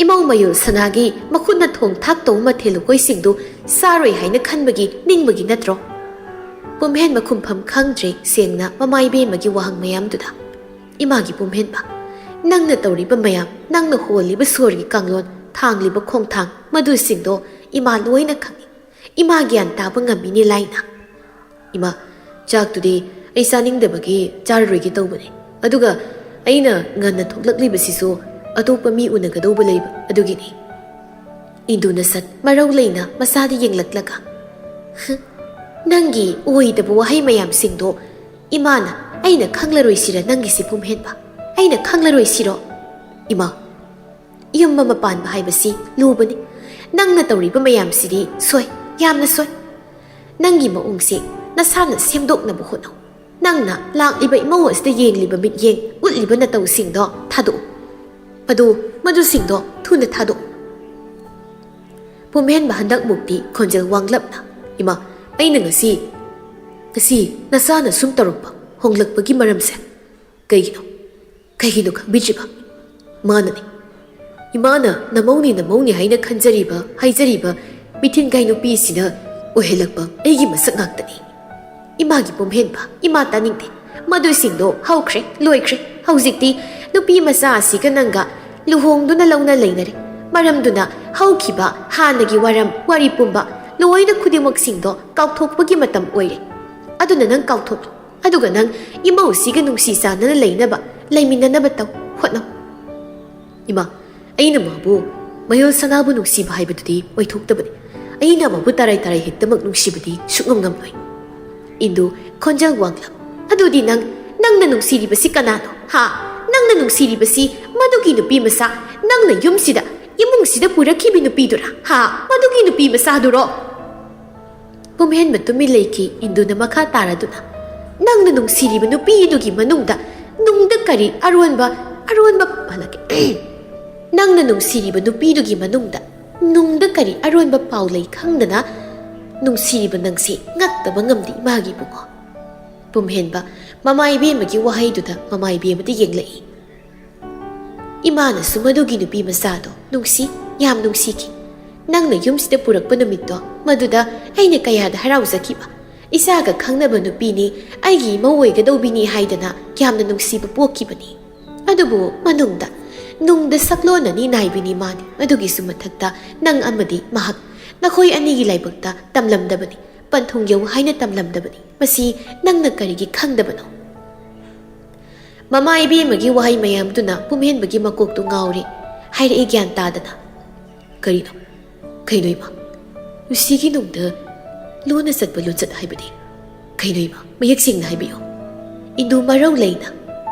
ꯏꯃꯧ ꯃꯌꯨ ꯁꯅꯥꯒꯤ ꯃꯈꯨꯠꯅ ꯊꯣꯡ ꯊꯥꯛ ꯇꯧꯕ ꯃꯊꯦꯜ ꯂꯨꯀꯣꯏꯁꯤꯡꯗꯨ ꯆꯥꯔꯣꯏ ꯍꯥꯏꯅ ꯈꯟꯕꯒꯤ ꯅꯤꯡꯕꯒꯤ ꯅꯠꯇ꯭ꯔꯣ?" ꯄꯨꯝꯍꯦꯟꯕ ꯈꯨꯝꯐꯝ ꯈꯪꯗ꯭ꯔꯦ ꯁꯦꯡꯅ ꯃꯃꯥ ꯏꯕꯦꯝꯃꯒꯤ ꯋꯥꯍꯪ ꯃꯌꯥꯝꯗꯨꯗ꯫ "ꯏꯃꯥꯒꯤ ꯄꯨꯝꯍꯦꯟꯕ, ꯅꯪꯅ ꯇꯧꯔꯤꯕ ꯃꯌꯥꯝ, ꯅꯪꯅ ꯍꯣꯜꯂꯤꯕ ꯁꯣꯔꯒꯤ ꯀꯥꯡꯂꯣꯟ, ꯊꯥꯡꯂꯤꯕ ꯈꯣꯡꯊꯥꯡ, ꯃꯗꯨꯁꯤꯡꯗꯣ ꯏꯃꯥ ꯂꯣꯏꯅ ꯈꯪꯏ꯫ ꯏꯃꯥ ꯒ꯭ꯌꯥꯟ ꯇꯥꯕ ꯉꯝꯃꯤꯅꯦ ꯂꯥꯏꯅ꯫" "ꯏꯃꯥ, ꯆꯥꯛꯇꯨꯗꯤ ꯑꯩ ꯆꯥꯅꯤꯡꯗꯕꯒꯤ ꯆꯥꯔꯔꯣꯏꯒꯦ ꯇꯧꯕꯅꯦ꯫ ꯑꯗꯨꯒ ꯑꯩꯅ ꯉꯟꯅ ꯊꯣꯛꯂꯛꯂꯤꯕꯁꯤꯁꯨ ꯑꯇꯣꯞꯄ ꯃꯤ ꯎꯅꯒꯗꯧꯕ ꯂꯩꯕ ꯑꯗꯨꯒꯤꯅꯤ꯫" ꯏꯟꯗꯨꯅ ꯁꯠ ꯃꯔꯧ ꯂꯩꯅ ꯃꯆꯥꯗ ꯌꯦꯡꯂꯛꯂꯒ, "ꯍ, ꯅꯪꯒꯤ ꯑꯣꯏꯗꯕ ꯋꯥꯍꯩ ꯃꯌꯥꯝꯁꯤꯡꯗꯣ ꯏꯃꯥꯅ ꯑꯩꯅ ꯈꯪꯂꯔꯣꯏꯁꯤꯔ ꯅꯪꯒꯤꯁꯤ ꯄꯨꯝꯍꯦꯟꯕ? ꯑꯩꯅ ꯈꯪꯂꯔꯣꯏꯁꯤꯔꯣ?" "ꯏꯃꯥ, ꯌꯨꯝ ꯑꯃ ꯄꯥꯟꯕ ꯍꯥꯏꯕꯁꯤ ꯂꯨꯕꯅꯤ꯫ ꯅꯪꯅ ꯇꯧꯔꯤꯕ ꯃꯌꯥꯝꯁꯤꯗꯤ ꯁꯣꯏ, ꯌꯥꯝꯅ ꯁꯣꯏ꯫ ꯅꯪꯒꯤ ꯃꯑꯣꯡꯁꯦ ꯅꯁꯥꯅ ꯁꯦꯝꯗꯣꯛꯅꯕ ꯍꯣꯠꯅꯧ꯫ ꯅꯪꯅ ꯂꯥꯛꯂꯤꯕ ꯏꯃꯧ ꯑꯁꯤꯗ ꯌꯦꯡꯂꯤꯕ ꯃꯤꯠꯌꯦꯡ, ꯎꯠꯂꯤꯕ ꯅꯇꯧꯁꯤꯡꯗꯣ ꯊꯥꯗꯣꯛꯎ꯫ ꯃꯗꯨ, ꯃꯗꯨꯁꯤꯡꯗꯣ ꯊꯨꯅ ꯊꯥꯗꯣꯛꯎ꯫ ꯄꯨꯝꯍꯦꯟꯕ ꯍꯟꯗꯛ ꯃꯨꯛꯇꯤ ꯈꯣꯟꯖꯦꯜ ꯋꯥꯡꯂꯞꯅ, "ꯏꯃꯥ, ꯑꯩꯅ ꯉꯁꯤ, ꯉꯁꯤ ꯅꯆꯥꯅ ꯁꯨꯝ ꯇꯧꯔꯛꯄ, ꯍꯣꯡꯂꯛꯄꯒꯤ ꯃꯔꯝꯁꯦ ꯀꯩꯒꯤꯅꯣ? ꯀꯩꯒꯤꯅꯣ ꯈꯪꯕꯤꯗ꯭ꯔꯤꯕ?" ꯃꯥꯅꯅꯤ꯫ "ꯏꯃꯥꯅ ꯅꯃꯧꯅꯤ, ꯅꯃꯧꯅꯤ ꯍꯥꯏꯅ ꯈꯟꯖꯔꯤꯕ, ꯍꯥꯏꯖꯔꯤꯕ ꯃꯤꯊꯤꯟꯒꯥꯏ ꯅꯨꯄꯤꯁꯤꯅ ꯑꯣꯏꯍꯜꯂꯛꯄ ꯑꯩꯒꯤ ꯃꯁꯛ ꯉꯥꯛꯇꯅꯤ꯫" "ꯏꯃꯥꯒꯤ ꯄꯨꯝꯍꯦꯟꯕ, ꯏꯃꯥ ꯇꯥꯅꯤꯡꯗꯦ꯫ ꯃꯗꯨꯁꯤꯡꯗꯣ ꯍꯧꯈ꯭ꯔꯦ, ꯂꯣꯏꯈ꯭ꯔꯦ꯫ ꯍꯧꯖꯤꯛꯇꯤ ꯅꯨꯄꯤ ꯃꯆꯥ ꯑꯁꯤꯒ ꯅꯪꯒ ꯂꯨꯍꯣꯡꯗꯨꯅ ꯂꯧꯅ ꯂꯩꯅꯔꯦ꯫ ꯃꯔꯝꯗꯨꯅ ꯍꯧꯈꯤꯕ ꯍꯥꯟꯅꯒꯤ ꯋꯥꯔꯝ ꯋꯥꯔꯤ ꯄꯨꯝꯕ, ꯂꯣꯏꯅ ꯈꯨꯗꯤꯡꯃꯛꯁꯤꯡꯗꯣ ꯀꯥꯎꯊꯣꯛꯄꯒꯤ ꯃꯇꯝ ꯑꯣꯏꯔꯦ꯫ ꯑꯗꯨꯅ ꯅꯪ ꯀꯥꯎꯊꯣꯛꯂꯣ꯫ ꯑꯗꯨꯒ ꯅꯪ ꯏꯃꯧꯁꯤꯒ ꯅꯨꯡꯁꯤ ꯆꯥꯟꯅꯅ ꯂꯩꯅꯕ, ꯂꯩꯃꯤꯟꯅꯅꯕ ꯇꯧ, ꯍꯣꯠꯅꯧ꯫" "ꯏꯃꯥ, ꯑꯩꯅ ꯃꯥꯕꯨ, ꯃꯌꯣꯜ ꯁꯅꯥꯕꯨ ꯅꯨꯡꯁꯤꯕ ꯍꯥꯏꯕꯗꯨꯗꯤ ꯑꯣꯏꯊꯣꯛꯇꯕꯅꯤ꯫ ꯑꯩꯅ ꯃꯥꯕꯨ ꯇꯔꯥꯏ ꯇꯔꯥꯏ ꯍꯦꯛꯇꯃꯛ ꯅꯨꯡꯁꯤꯕꯗꯤ ꯁꯨꯛꯉꯝ ꯉꯝꯂꯣꯏ꯫" ꯏꯟꯗꯨ ꯈꯣꯟꯖꯦꯜ ꯋꯥꯡꯂꯞ, "ꯑꯗꯨꯗꯤ ꯅꯪ, ꯅꯪꯅ ꯅꯨꯡꯁꯤꯔꯤꯕꯁꯤ ꯀꯅꯥꯅꯣ? ꯍꯥ? ꯅꯪꯅ ꯅꯨꯡꯁꯤꯔꯤꯕꯁꯤ ꯃꯗꯨꯒꯤ ꯅꯨꯄꯤ ꯃꯆꯥ, ꯅꯪꯅ ꯌꯨꯝꯁꯤꯗ, ꯏꯃꯨꯡꯁꯤꯗ ꯄꯨꯔꯛꯈꯤꯕꯤ ꯅꯨꯄꯤꯗꯨꯔꯥ? ꯍꯥ? ꯃꯗꯨꯒꯤ ꯅꯨꯄꯤ ꯃꯆꯥꯗꯨꯔꯣ?" ꯄꯨꯝꯍꯦꯟꯕ ꯇꯨꯃꯤꯟ ꯂꯩꯈꯤ꯫ ꯏꯟꯗꯨꯅ ꯃꯈꯥ ꯇꯥꯔꯗꯨꯅ, "ꯅꯪꯅ ꯅꯨꯡꯁꯤꯔꯤꯕ ꯅꯨꯄꯤꯗꯨꯒꯤ ꯃꯅꯨꯡꯗ ꯅꯨꯡꯗ ꯀꯔꯤ ꯑꯔꯣꯟꯕ, ꯑꯔꯣꯟꯕ, ꯃꯥꯂꯛꯀꯦ꯫ ꯅꯪꯅ ꯅꯨꯡꯁꯤꯔꯤꯕ ꯅꯨꯄꯤꯗꯨꯒꯤ ꯃꯅꯨꯡꯗ ꯅꯨꯡꯗ ꯀꯔꯤ ꯑꯔꯣꯟꯕ ꯄꯥꯎ ꯂꯩ ꯈꯪꯗꯅ ꯅꯨꯡꯁꯤꯔꯤꯕ ꯅꯪꯁꯤ ꯉꯛꯇꯕ ꯉꯝꯗꯦ, ꯏꯃꯥꯒꯤ ꯏꯕꯨꯡꯉꯣ꯫" ꯄꯨꯝꯍꯦꯟꯕ ꯃꯃꯥ ꯏꯕꯦꯝꯃꯒꯤ ꯋꯥꯍꯩꯗꯨꯗ ꯃꯃꯥ ꯏꯕꯦꯝꯃꯗꯤ ꯌꯦꯡꯂꯛꯏ꯫ "ꯏꯃꯥꯅꯁꯨ ꯃꯗꯨꯒꯤ ꯅꯨꯄꯤ ꯃꯆꯥꯗꯣ ꯅꯨꯡꯁꯤ, ꯌꯥꯝ ꯅꯨꯡꯁꯤꯈꯤ꯫ ꯅꯪꯅ ꯌꯨꯝꯁꯤꯗ ꯄꯨꯔꯛꯄ ꯅꯨꯃꯤꯠꯇꯣ, ꯃꯗꯨꯗ ꯑꯩꯅ ꯀꯌꯥꯗ ꯍꯔꯥꯎꯖꯈꯤꯕ꯫ ꯏꯆꯥꯒ ꯈꯪꯅꯕ ꯅꯨꯄꯤꯅꯤ, ꯑꯩꯒꯤ ꯏꯃꯧ ꯑꯣꯏꯒꯗꯧꯕꯤꯅꯤ ꯍꯥꯏꯗꯅ ꯌꯥꯝꯅ ꯅꯨꯡꯁꯤꯕ ꯄꯣꯛꯈꯤꯕꯅꯤ꯫ ꯑꯗꯨꯕꯨ ꯃꯅꯨꯡꯗ, ꯅꯨꯡꯗ ꯁꯛꯂꯣꯟ ꯑꯅꯤ ꯅꯥꯏꯕꯤꯅꯤ ꯃꯥꯅꯤ꯫ ꯑꯗꯨꯒꯤꯁꯨ ꯃꯊꯛꯇ ꯅꯪ ꯑꯃꯗꯤ ꯃꯍꯥꯛ, ꯅꯈꯣꯏ ꯑꯅꯤꯒꯤ ꯂꯥꯏꯕꯛꯇ ꯇꯝꯂꯝꯗꯕꯅꯤ, ꯄꯟꯊꯨꯡ ꯌꯧ ꯍꯥꯏꯅ ꯇꯝꯂꯝꯗꯕꯅꯤ꯫ ꯃꯁꯤ ꯅꯪꯅ ꯀꯔꯤꯒꯤ ꯈꯪꯗꯕꯅꯣ?" ꯃꯃꯥ ꯏꯕꯦꯝꯃꯒꯤ ꯋꯥꯍꯩ ꯃꯌꯥꯝꯗꯨꯅ ꯄꯨꯝꯍꯦꯟꯕꯒꯤ ꯃꯀꯣꯛꯇꯨ ꯉꯥꯎꯔꯦ꯫ ꯍꯥꯏꯔꯛꯏ ꯒ꯭ꯌꯥꯟ ꯇꯥꯗꯅ, "ꯀꯔꯤꯅꯣ? ꯀꯩꯅꯣ ꯏꯃꯥ? ꯂꯨꯁꯤꯒꯤ ꯅꯨꯡꯗ ꯂꯣꯟꯅ ꯆꯠꯄ ꯂꯣꯟꯆꯠ ꯍꯥꯏꯕꯗꯤ ꯀꯩꯅꯣ ꯏꯃꯥ? ꯃꯌꯦꯛ ꯁꯦꯡꯅ ꯍꯥꯏꯕꯤꯌꯨ꯫" ꯏꯟꯗꯨ ꯃꯔꯧ ꯂꯩꯅ,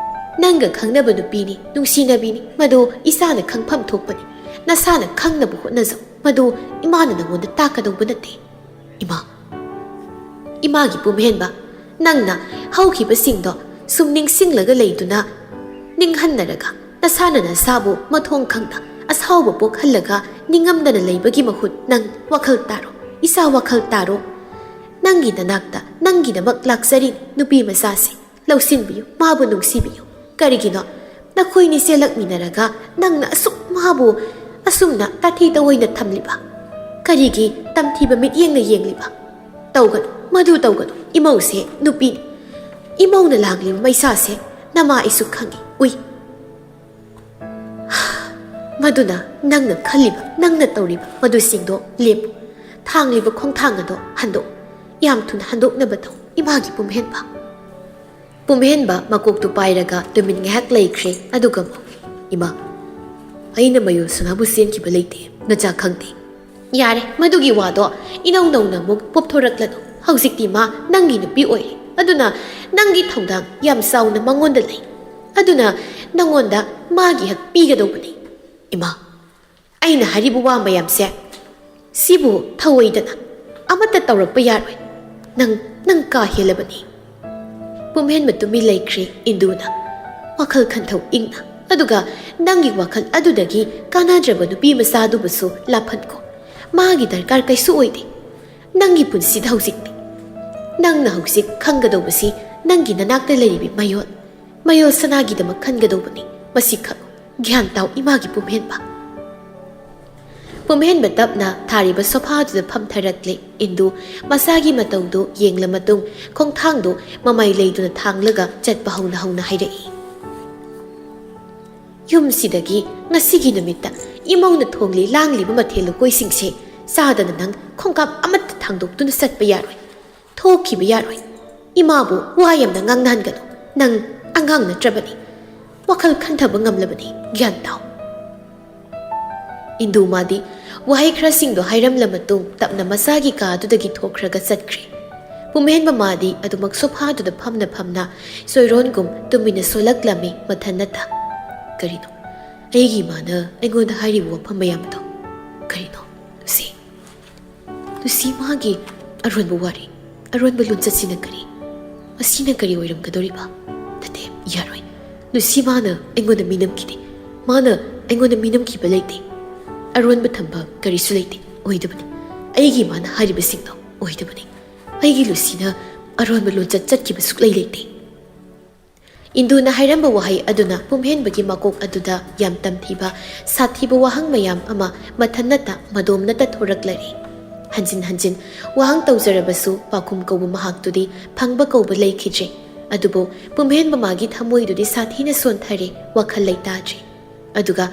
"ꯅꯪꯒ ꯈꯪꯅꯕ ꯅꯨꯄꯤꯅꯤ, ꯅꯨꯡꯁꯤꯅꯕꯤꯅꯤ, ꯃꯗꯨ ꯏꯆꯥꯅ ꯈꯪꯐꯝ ꯊꯣꯛꯄꯅꯤ꯫ ꯅꯁꯥꯅ ꯈꯪꯅꯕ ꯍꯣꯠꯅꯖꯧ꯫ ꯃꯗꯨ ꯏꯃꯥꯅ ꯅꯉꯣꯟꯗ ꯇꯥꯛꯀꯗꯧꯕ ꯅꯠꯇꯦ꯫" "ꯏꯃꯥ, ꯏꯃꯥꯒꯤ ꯄꯨꯝꯍꯦꯟꯕ, ꯅꯪꯅ ꯍꯧꯈꯤꯕꯁꯤꯡꯗꯣ ꯁꯨꯝ ꯅꯤꯡꯁꯤꯡꯂꯒ ꯂꯩꯗꯨꯅ, ꯅꯤꯡꯍꯟꯅꯔꯒ ꯅꯁꯥꯅ ꯅꯁꯥꯕꯨ ꯃꯊꯣꯡ ꯈꯪꯅ ꯑꯁꯥꯎꯕ ꯄꯣꯛꯍꯜꯂꯒ ꯅꯤꯡꯉꯝꯗꯅ ꯂꯩꯕꯒꯤ ꯃꯍꯨꯠ, ꯅꯪ ꯋꯥꯈꯜ ꯇꯥꯔꯣ, ꯏꯁꯥ ꯋꯥꯈꯜ ꯇꯥꯔꯣ꯫ ꯅꯪꯒꯤ ꯅꯅꯥꯛꯇ ꯅꯪꯒꯤꯗꯃꯛ ꯂꯥꯛꯆꯔꯤ ꯅꯨꯄꯤ ꯃꯆꯥꯁꯦ꯫ ꯂꯧꯁꯤꯟꯕꯤꯌꯨ, ꯃꯥꯕꯨ ꯅꯨꯡꯁꯤꯕꯤꯌꯨ꯫ ꯀꯔꯤꯒꯤꯅꯣ ꯅꯈꯣꯏꯅꯤ ꯆꯦꯜꯂꯛꯃꯤꯟꯅꯔꯒ ꯅꯪꯅ ꯑꯁꯨꯛ ꯃꯥꯕꯨ ꯑꯁꯨꯝꯅ ꯇꯥꯊꯤ ꯇꯑꯣꯏꯅ ꯊꯝꯂꯤꯕ? ꯀꯔꯤꯒꯤ ꯇꯝꯊꯤꯕ ꯃꯤꯠꯌꯦꯡꯅ ꯌꯦꯡꯂꯤꯕ? ꯇꯧꯒꯅꯨ, ꯃꯗꯨ ꯇꯧꯒꯅꯨ꯫ ꯏꯃꯧꯁꯦ ꯅꯨꯄꯤꯅꯤ꯫ ꯏꯃꯧꯅ ꯂꯥꯡꯂꯤꯕ ꯃꯩꯁꯥꯁꯦ ꯅꯃꯥ ꯑꯩꯁꯨ ꯈꯪꯏ, ꯎꯏ꯫ ꯃꯗꯨꯅ ꯅꯪꯅ ꯈꯜꯂꯤꯕ, ꯅꯪꯅ ꯇꯧꯔꯤꯕ ꯃꯗꯨꯁꯤꯡꯗꯣ ꯂꯦꯞꯄꯨ꯫ ꯊꯥꯡꯂꯤꯕ ꯈꯣꯡꯊꯥꯡ ꯑꯗꯣ ꯍꯟꯗꯣꯛꯎ꯫ ꯌꯥꯝ ꯊꯨꯅ ꯍꯟꯗꯣꯛꯅꯕ ꯇꯧ, ꯏꯃꯥꯒꯤ ꯄꯨꯝꯍꯦꯟꯕ꯫ ꯄꯨꯝꯍꯦꯟꯕ ꯃꯀꯣꯛꯇꯨ ꯄꯥꯏꯔꯒ ꯇꯨꯃꯤꯟ ꯉꯥꯏꯍꯥꯛ ꯂꯩꯈ꯭ꯔꯦ, ꯑꯗꯨꯒ ꯑꯃꯨꯛ, "ꯏꯃꯥ, ꯑꯩꯅ ꯃꯌꯣꯜ ꯁꯅꯥꯕꯨ ꯆꯦꯟꯈꯤꯕ ꯂꯩꯇꯦ, ꯅꯆꯥ ꯈꯪꯗꯦ꯫" "ꯌꯥꯔꯦ, ꯃꯗꯨꯒꯤ ꯋꯥꯗꯣ ꯏꯅꯧ ꯅꯧꯅ ꯑꯃꯨꯛ ꯄꯣꯞꯊꯣꯔꯛꯂꯅꯨ꯫ ꯍꯧꯖꯤꯛꯇꯤ ꯃꯥ ꯅꯪꯒꯤ ꯅꯨꯄꯤ ꯑꯣꯏꯔꯦ, ꯑꯗꯨꯅ ꯅꯪꯒꯤ ꯊꯧꯗꯥꯡ ꯌꯥꯝ ꯆꯥꯎꯅ ꯃꯉꯣꯟꯗ ꯂꯩ꯫ ꯑꯗꯨꯅ ꯅꯪꯉꯣꯟꯗ ꯃꯥꯒꯤ ꯍꯛ ꯄꯤꯒꯗꯧꯕꯅꯤ꯫" "ꯏꯃꯥ, ꯑꯩꯅ ꯍꯥꯏꯔꯤꯕ ꯋꯥ ꯃꯌꯥꯝꯁꯦ, ꯁꯤꯕꯨ ꯊꯧꯑꯣꯏꯗꯅ ꯑꯃꯠꯇ ꯇꯧꯔꯛꯄ ꯌꯥꯔꯣꯏ꯫ ꯅꯪ, ꯅꯪ ꯀꯥ ꯍꯦꯜꯂꯕꯅꯤ꯫" ꯄꯨꯝꯍꯦꯟꯕ ꯇꯨꯃꯤꯟ ꯂꯩꯈ꯭ꯔꯦ ꯏꯟꯗꯨꯅ, ꯋꯥꯈꯜ ꯈꯟꯊꯧ ꯏꯪꯅ꯫ ꯑꯗꯨꯒ ꯅꯪꯒꯤ ꯋꯥꯈꯜ ꯑꯗꯨꯗꯒꯤ ꯀꯥꯟꯅꯗ꯭ꯔꯕ ꯅꯨꯄꯤ ꯃꯆꯥꯗꯨꯕꯨꯁꯨ ꯂꯥꯞꯍꯟꯈꯣ꯫ ꯃꯥꯒꯤ ꯗꯔꯀꯥꯔ ꯀꯩꯁꯨ ꯑꯣꯏꯗꯦ ꯅꯪꯒꯤ ꯄꯨꯟꯁꯤꯗ ꯍꯧꯖꯤꯛꯇꯤ꯫ ꯅꯪꯅ ꯍꯧꯖꯤꯛ ꯈꯪꯒꯗꯧꯕꯁꯤ ꯅꯪꯒꯤ ꯅꯅꯥꯛꯇ ꯂꯩꯔꯤꯕꯤ ꯃꯌꯣꯜ, ꯃꯌꯣꯜ ꯁꯅꯥꯒꯤꯗꯃꯛ ꯈꯟꯒꯗꯧꯕꯅꯤ꯫ ꯃꯁꯤ ꯈꯛ ꯒ꯭ꯌꯥꯟ ꯇꯥꯎ, ꯏꯃꯥꯒꯤ ꯄꯨꯝꯍꯦꯟꯕ꯫ ꯄꯨꯝꯍꯦꯟꯕ ꯇꯞꯅ ꯊꯥꯔꯤꯕ ꯁꯣꯐꯥꯗꯨꯗ ꯐꯝꯊꯔꯛꯂꯦ꯫ ꯏꯟꯗꯨ ꯃꯁꯥꯒꯤ ꯃꯇꯧꯗꯨ ꯌꯦꯡꯂ ꯃꯇꯨꯡ ꯈꯣꯡꯊꯥꯡꯗꯨ ꯃꯃꯥꯏ ꯂꯩꯗꯨꯅ ꯊꯥꯡꯂꯒ ꯆꯠꯄ ꯍꯧꯅ ꯍꯧꯅ ꯍꯥꯏꯔꯛꯏ, "ꯌꯨꯝꯁꯤꯗꯒꯤ ꯉꯁꯤꯒꯤ ꯅꯨꯃꯤꯠꯇ ꯏꯃꯧꯅ ꯊꯣꯡꯂꯤ ꯂꯥꯡꯂꯤꯕ ꯃꯊꯦꯜ ꯂꯨꯀꯣꯏꯁꯤꯡꯁꯦ ꯆꯥꯗꯅ ꯅꯪ ꯈꯣꯡꯀꯥꯞ ꯑꯃꯠꯇ ꯊꯥꯡꯗꯣꯛꯇꯨꯅ ꯆꯠꯄ ꯌꯥꯔꯣꯏ꯫ ꯊꯣꯛꯈꯤꯕ ꯌꯥꯔꯣꯏ꯫ ꯏꯃꯥꯕꯨ ꯋꯥ ꯌꯥꯝꯅ ꯉꯥꯡꯅꯍꯟꯒꯅꯨ꯫ ꯅꯪ ꯑꯉꯥꯡ ꯅꯠꯇ꯭ꯔꯕꯅꯤ꯫ ꯋꯥꯈꯜ ꯈꯟꯊꯕ ꯉꯝꯂꯕꯅꯤ꯫ ꯒ꯭ꯌꯥꯟ ꯇꯥꯎ꯫" ꯏꯟꯗꯨ ꯃꯥꯗꯤ ꯋꯥꯍꯩ ꯈꯔꯁꯤꯡꯗꯣ ꯍꯥꯏꯔꯝꯂ ꯃꯇꯨꯡ ꯇꯞꯅ ꯃꯁꯥꯒꯤ ꯀꯥꯗꯨꯗꯒꯤ ꯊꯣꯛꯈ꯭ꯔꯒ ꯆꯠꯈ꯭ꯔꯦ꯫ ꯄꯨꯝꯍꯦꯟꯕ ꯃꯥꯗꯤ ꯑꯗꯨꯃꯛ ꯁꯣꯐꯥꯗꯨꯗ ꯐꯝꯅ ꯐꯝꯅ ꯁꯣꯏꯔꯣꯟꯒꯨꯝ ꯇꯨꯃꯤꯟꯅ ꯁꯣꯜꯂꯛꯂꯝꯃꯤ ꯃꯊꯟꯅꯇ꯫ "ꯀꯔꯤꯅꯣ? ꯑꯩꯒꯤ ꯏꯃꯥꯅ ꯑꯩꯉꯣꯟꯗ ꯍꯥꯏꯔꯤꯕ ꯋꯥꯐꯝ ꯃꯌꯥꯝ ꯑꯗꯣ ꯀꯔꯤꯅꯣ? ꯂꯨꯁꯤ, ꯂꯨꯁꯤ, ꯃꯥꯒꯤ ꯑꯔꯣꯟꯕ ꯋꯥꯔꯤ, ꯑꯔꯣꯟꯕ ꯂꯣꯟꯆꯠꯁꯤꯅ ꯀꯔꯤ? ꯑꯁꯤꯅ ꯀꯔꯤ ꯑꯣꯏꯔꯝꯒꯗꯧꯔꯤꯕ? ꯅꯠꯇꯦ, ꯌꯥꯔꯣꯏ꯫ ꯂꯨꯁꯤ ꯃꯥꯅ ꯑꯩꯉꯣꯟꯗ ꯃꯤꯅꯝꯈꯤꯗꯦ꯫ ꯃꯥꯅ ꯑꯩꯉꯣꯟꯗ ꯃꯤꯅꯝꯈꯤꯕ ꯂꯩꯇꯦ꯫ ꯑꯔꯣꯟꯕ ꯊꯝꯕ ꯀꯔꯤꯁꯨ ꯂꯩꯇꯦ꯫ ꯑꯣꯏꯗꯕꯅꯤ꯫ ꯑꯩꯒꯤ ꯃꯥꯅ ꯍꯥꯏꯔꯤꯕꯁꯤꯡꯗꯣ ꯑꯣꯏꯗꯕꯅꯤ꯫ ꯑꯩꯒꯤ ꯂꯨꯁꯤꯅ ꯑꯔꯣꯟꯕ ꯂꯣꯟꯆꯠ ꯆꯠꯈꯤꯕ ꯁꯨꯛꯂꯩ ꯂꯩꯇꯦ꯫ ꯏꯟꯗꯨꯅ ꯍꯥꯏꯔꯝꯕ ꯋꯥꯍꯩ ꯑꯗꯨꯅ ꯄꯨꯝꯍꯦꯟꯕꯒꯤ ꯃꯀꯣꯛ ꯑꯗꯨꯗ ꯌꯥꯝ ꯇꯝꯊꯤꯕ, ꯁꯥꯊꯤꯕ ꯋꯥꯍꯪ ꯃꯌꯥꯝ ꯑꯃ ꯃꯊꯟꯅꯇ ꯃꯗꯣꯝꯅꯇ ꯊꯣꯔꯛꯂꯔꯦ꯫ ꯍꯟꯖꯤꯟ ꯍꯟꯖꯤꯟ ꯋꯥꯍꯪ ꯇꯧꯖꯔꯕꯁꯨ ꯄꯥꯎꯈꯨꯝ ꯀꯧꯕ ꯃꯍꯥꯛꯇꯨꯗꯤ ꯐꯪꯕ ꯀꯧꯕ ꯂꯩꯈꯤꯗ꯭ꯔꯦ꯫ ꯑꯗꯨꯕꯨ ꯄꯨꯝꯍꯦꯟꯕ ꯃꯥꯒꯤ ꯊꯃꯣꯏꯗꯨꯗꯤ ꯁꯥꯊꯤꯅ ꯁꯣꯟꯊꯔꯦ, ꯋꯥꯈꯜ ꯂꯩꯇꯥꯗ꯭ꯔꯦ꯫ ꯑꯗꯨꯒ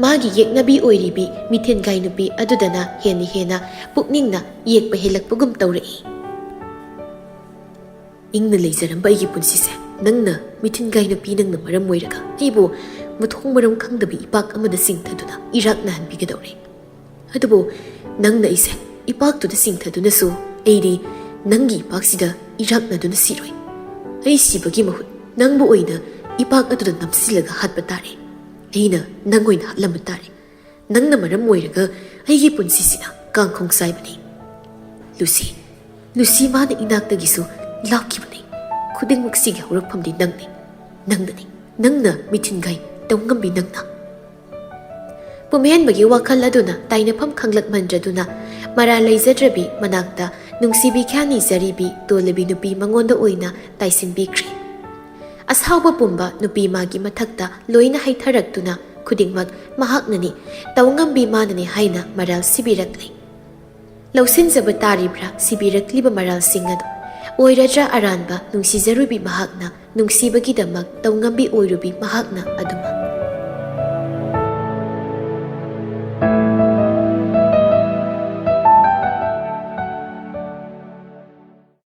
ꯃꯥꯒꯤ ꯌꯦꯛꯅꯕꯤ ꯑꯣꯏꯔꯤꯕꯤ ꯃꯤꯊꯤꯟꯒꯥꯏ ꯅꯨꯄꯤ ꯑꯗꯨꯗꯅ ꯍꯦꯟꯅ ꯍꯦꯟꯅ ꯄꯨꯛꯅꯤꯡꯅ ꯌꯦꯛꯄ ꯍꯦꯜꯂꯛꯄꯒꯨꯝ ꯇꯧꯔꯛꯏ꯫ ꯏꯪꯅ ꯂꯩꯖꯔꯝꯕ ꯑꯩꯒꯤ ꯄꯨꯟꯁꯤꯁꯦ ꯅꯪꯅ, ꯃꯤꯊꯤꯟꯒꯥꯏ ꯅꯨꯄꯤ, ꯅꯪꯅ ꯃꯔꯝ ꯑꯣꯏꯔꯒ ꯑꯩꯕꯨ ꯃꯊꯣꯡ ꯃꯔꯝ ꯈꯪꯗꯕ ꯏꯄꯥꯛ ꯑꯃꯗ ꯆꯤꯡꯊꯗꯨꯅ ꯏꯔꯥꯛꯅꯍꯟꯕꯤꯒꯗꯧꯔꯦ꯫ ꯑꯗꯨꯕꯨ ꯅꯪꯅ ꯑꯩꯁꯦ ꯏꯄꯥꯛꯇꯨꯗ ꯆꯤꯡꯊꯗꯨꯅꯁꯨ ꯑꯩꯗꯤ ꯅꯪꯒꯤ ꯏꯄꯥꯛꯁꯤꯗ ꯏꯔꯥꯛꯅꯗꯨꯅ ꯁꯤꯔꯣꯏ꯫ ꯑꯩ ꯁꯤꯕꯒꯤ ꯃꯍꯨꯠ ꯅꯪꯕꯨ ꯑꯣꯏꯅ ꯏꯄꯥꯛ ꯑꯗꯨꯗ ꯅꯝꯁꯤꯜꯂꯒ ꯍꯥꯠꯄ ꯇꯥꯔꯦ꯫ ꯑꯩꯅ ꯅꯪ ꯑꯣꯏꯅ ꯍꯥꯠꯂꯝꯕ ꯇꯥꯔꯦ꯫ ꯅꯪꯅ ꯃꯔꯝ ꯑꯣꯏꯔꯒ ꯑꯩꯒꯤ ꯄꯨꯟꯁꯤꯁꯤꯅ ꯀꯥꯡꯈꯣꯡ ꯆꯥꯏꯕꯅꯤ꯫ ꯂꯨꯁꯤ, ꯂꯨꯁꯤ ꯃꯥꯅ ꯏꯅꯥꯛꯇꯒꯤꯁꯨ ꯂꯥꯛꯈꯤꯕꯅꯤ꯫ ꯈꯨꯗꯤꯡꯃꯛꯁꯤꯒꯤ ꯍꯧꯔꯛꯐꯝꯗꯤ ꯅꯪꯅꯤ, ꯅꯪꯅꯅꯤ, ꯅꯪꯅ ꯃꯤꯊꯤꯟꯒꯥꯏ ꯇꯧꯉꯝꯕꯤ ꯅꯪꯅ꯫ ꯄꯨꯝꯍꯦꯟꯕꯒꯤ ꯋꯥꯈꯜ ꯑꯗꯨꯅ ꯇꯥꯏꯅꯐꯝ ꯈꯪꯂꯛꯃꯟꯗ꯭ꯔꯗꯨꯅ ꯃꯔꯥꯜ ꯂꯩꯖꯗ꯭ꯔꯕꯤ ꯃꯅꯥꯛꯇ ꯅꯨꯡꯁꯤꯕꯤ ꯈ꯭ꯌꯥꯅꯤ ꯖꯔꯤꯕꯤ ꯇꯣꯜꯂꯕꯤ ꯅꯨꯄꯤ ꯃꯉꯣꯟꯗ ꯑꯣꯏꯅ ꯇꯥꯏꯁꯤꯟꯕꯤꯈ꯭ꯔꯦ꯫ ꯑꯁꯥꯎꯕ ꯄꯨꯝꯕ ꯅꯨꯄꯤ ꯃꯥꯒꯤ ꯃꯊꯛꯇ ꯂꯣꯏꯅ ꯍꯩꯊꯔꯛꯇꯨꯅ ꯈꯨꯗꯤꯡꯃꯛ ꯃꯍꯥꯛꯅꯅꯤ, ꯇꯧꯉꯝꯕꯤ ꯃꯥꯅꯅꯤ ꯍꯥꯏꯅ ꯃꯔꯥꯜ ꯁꯤꯕꯤꯔꯛꯂꯦ꯫ ꯂꯧꯁꯤꯟꯖꯕ ꯇꯥꯔꯤꯕ꯭ꯔꯥ ꯁꯤꯕꯤꯔꯛꯂꯤꯕ ꯃꯔꯥꯜꯁꯤꯡ ꯑꯗꯨ? ꯑꯣꯏꯔꯗ꯭ꯔꯥ ꯑꯔꯥꯟꯕ ꯅꯨꯡꯁꯤꯖꯔꯨꯕꯤ ꯃꯍꯥꯛꯅ ꯅꯨꯡꯁꯤꯕꯒꯤꯗꯃꯛ ꯇꯧꯉꯝꯕꯤ ꯑꯣꯏꯔꯨꯕꯤ ꯃꯍꯥꯛꯅ ꯑꯗꯨꯃꯛ?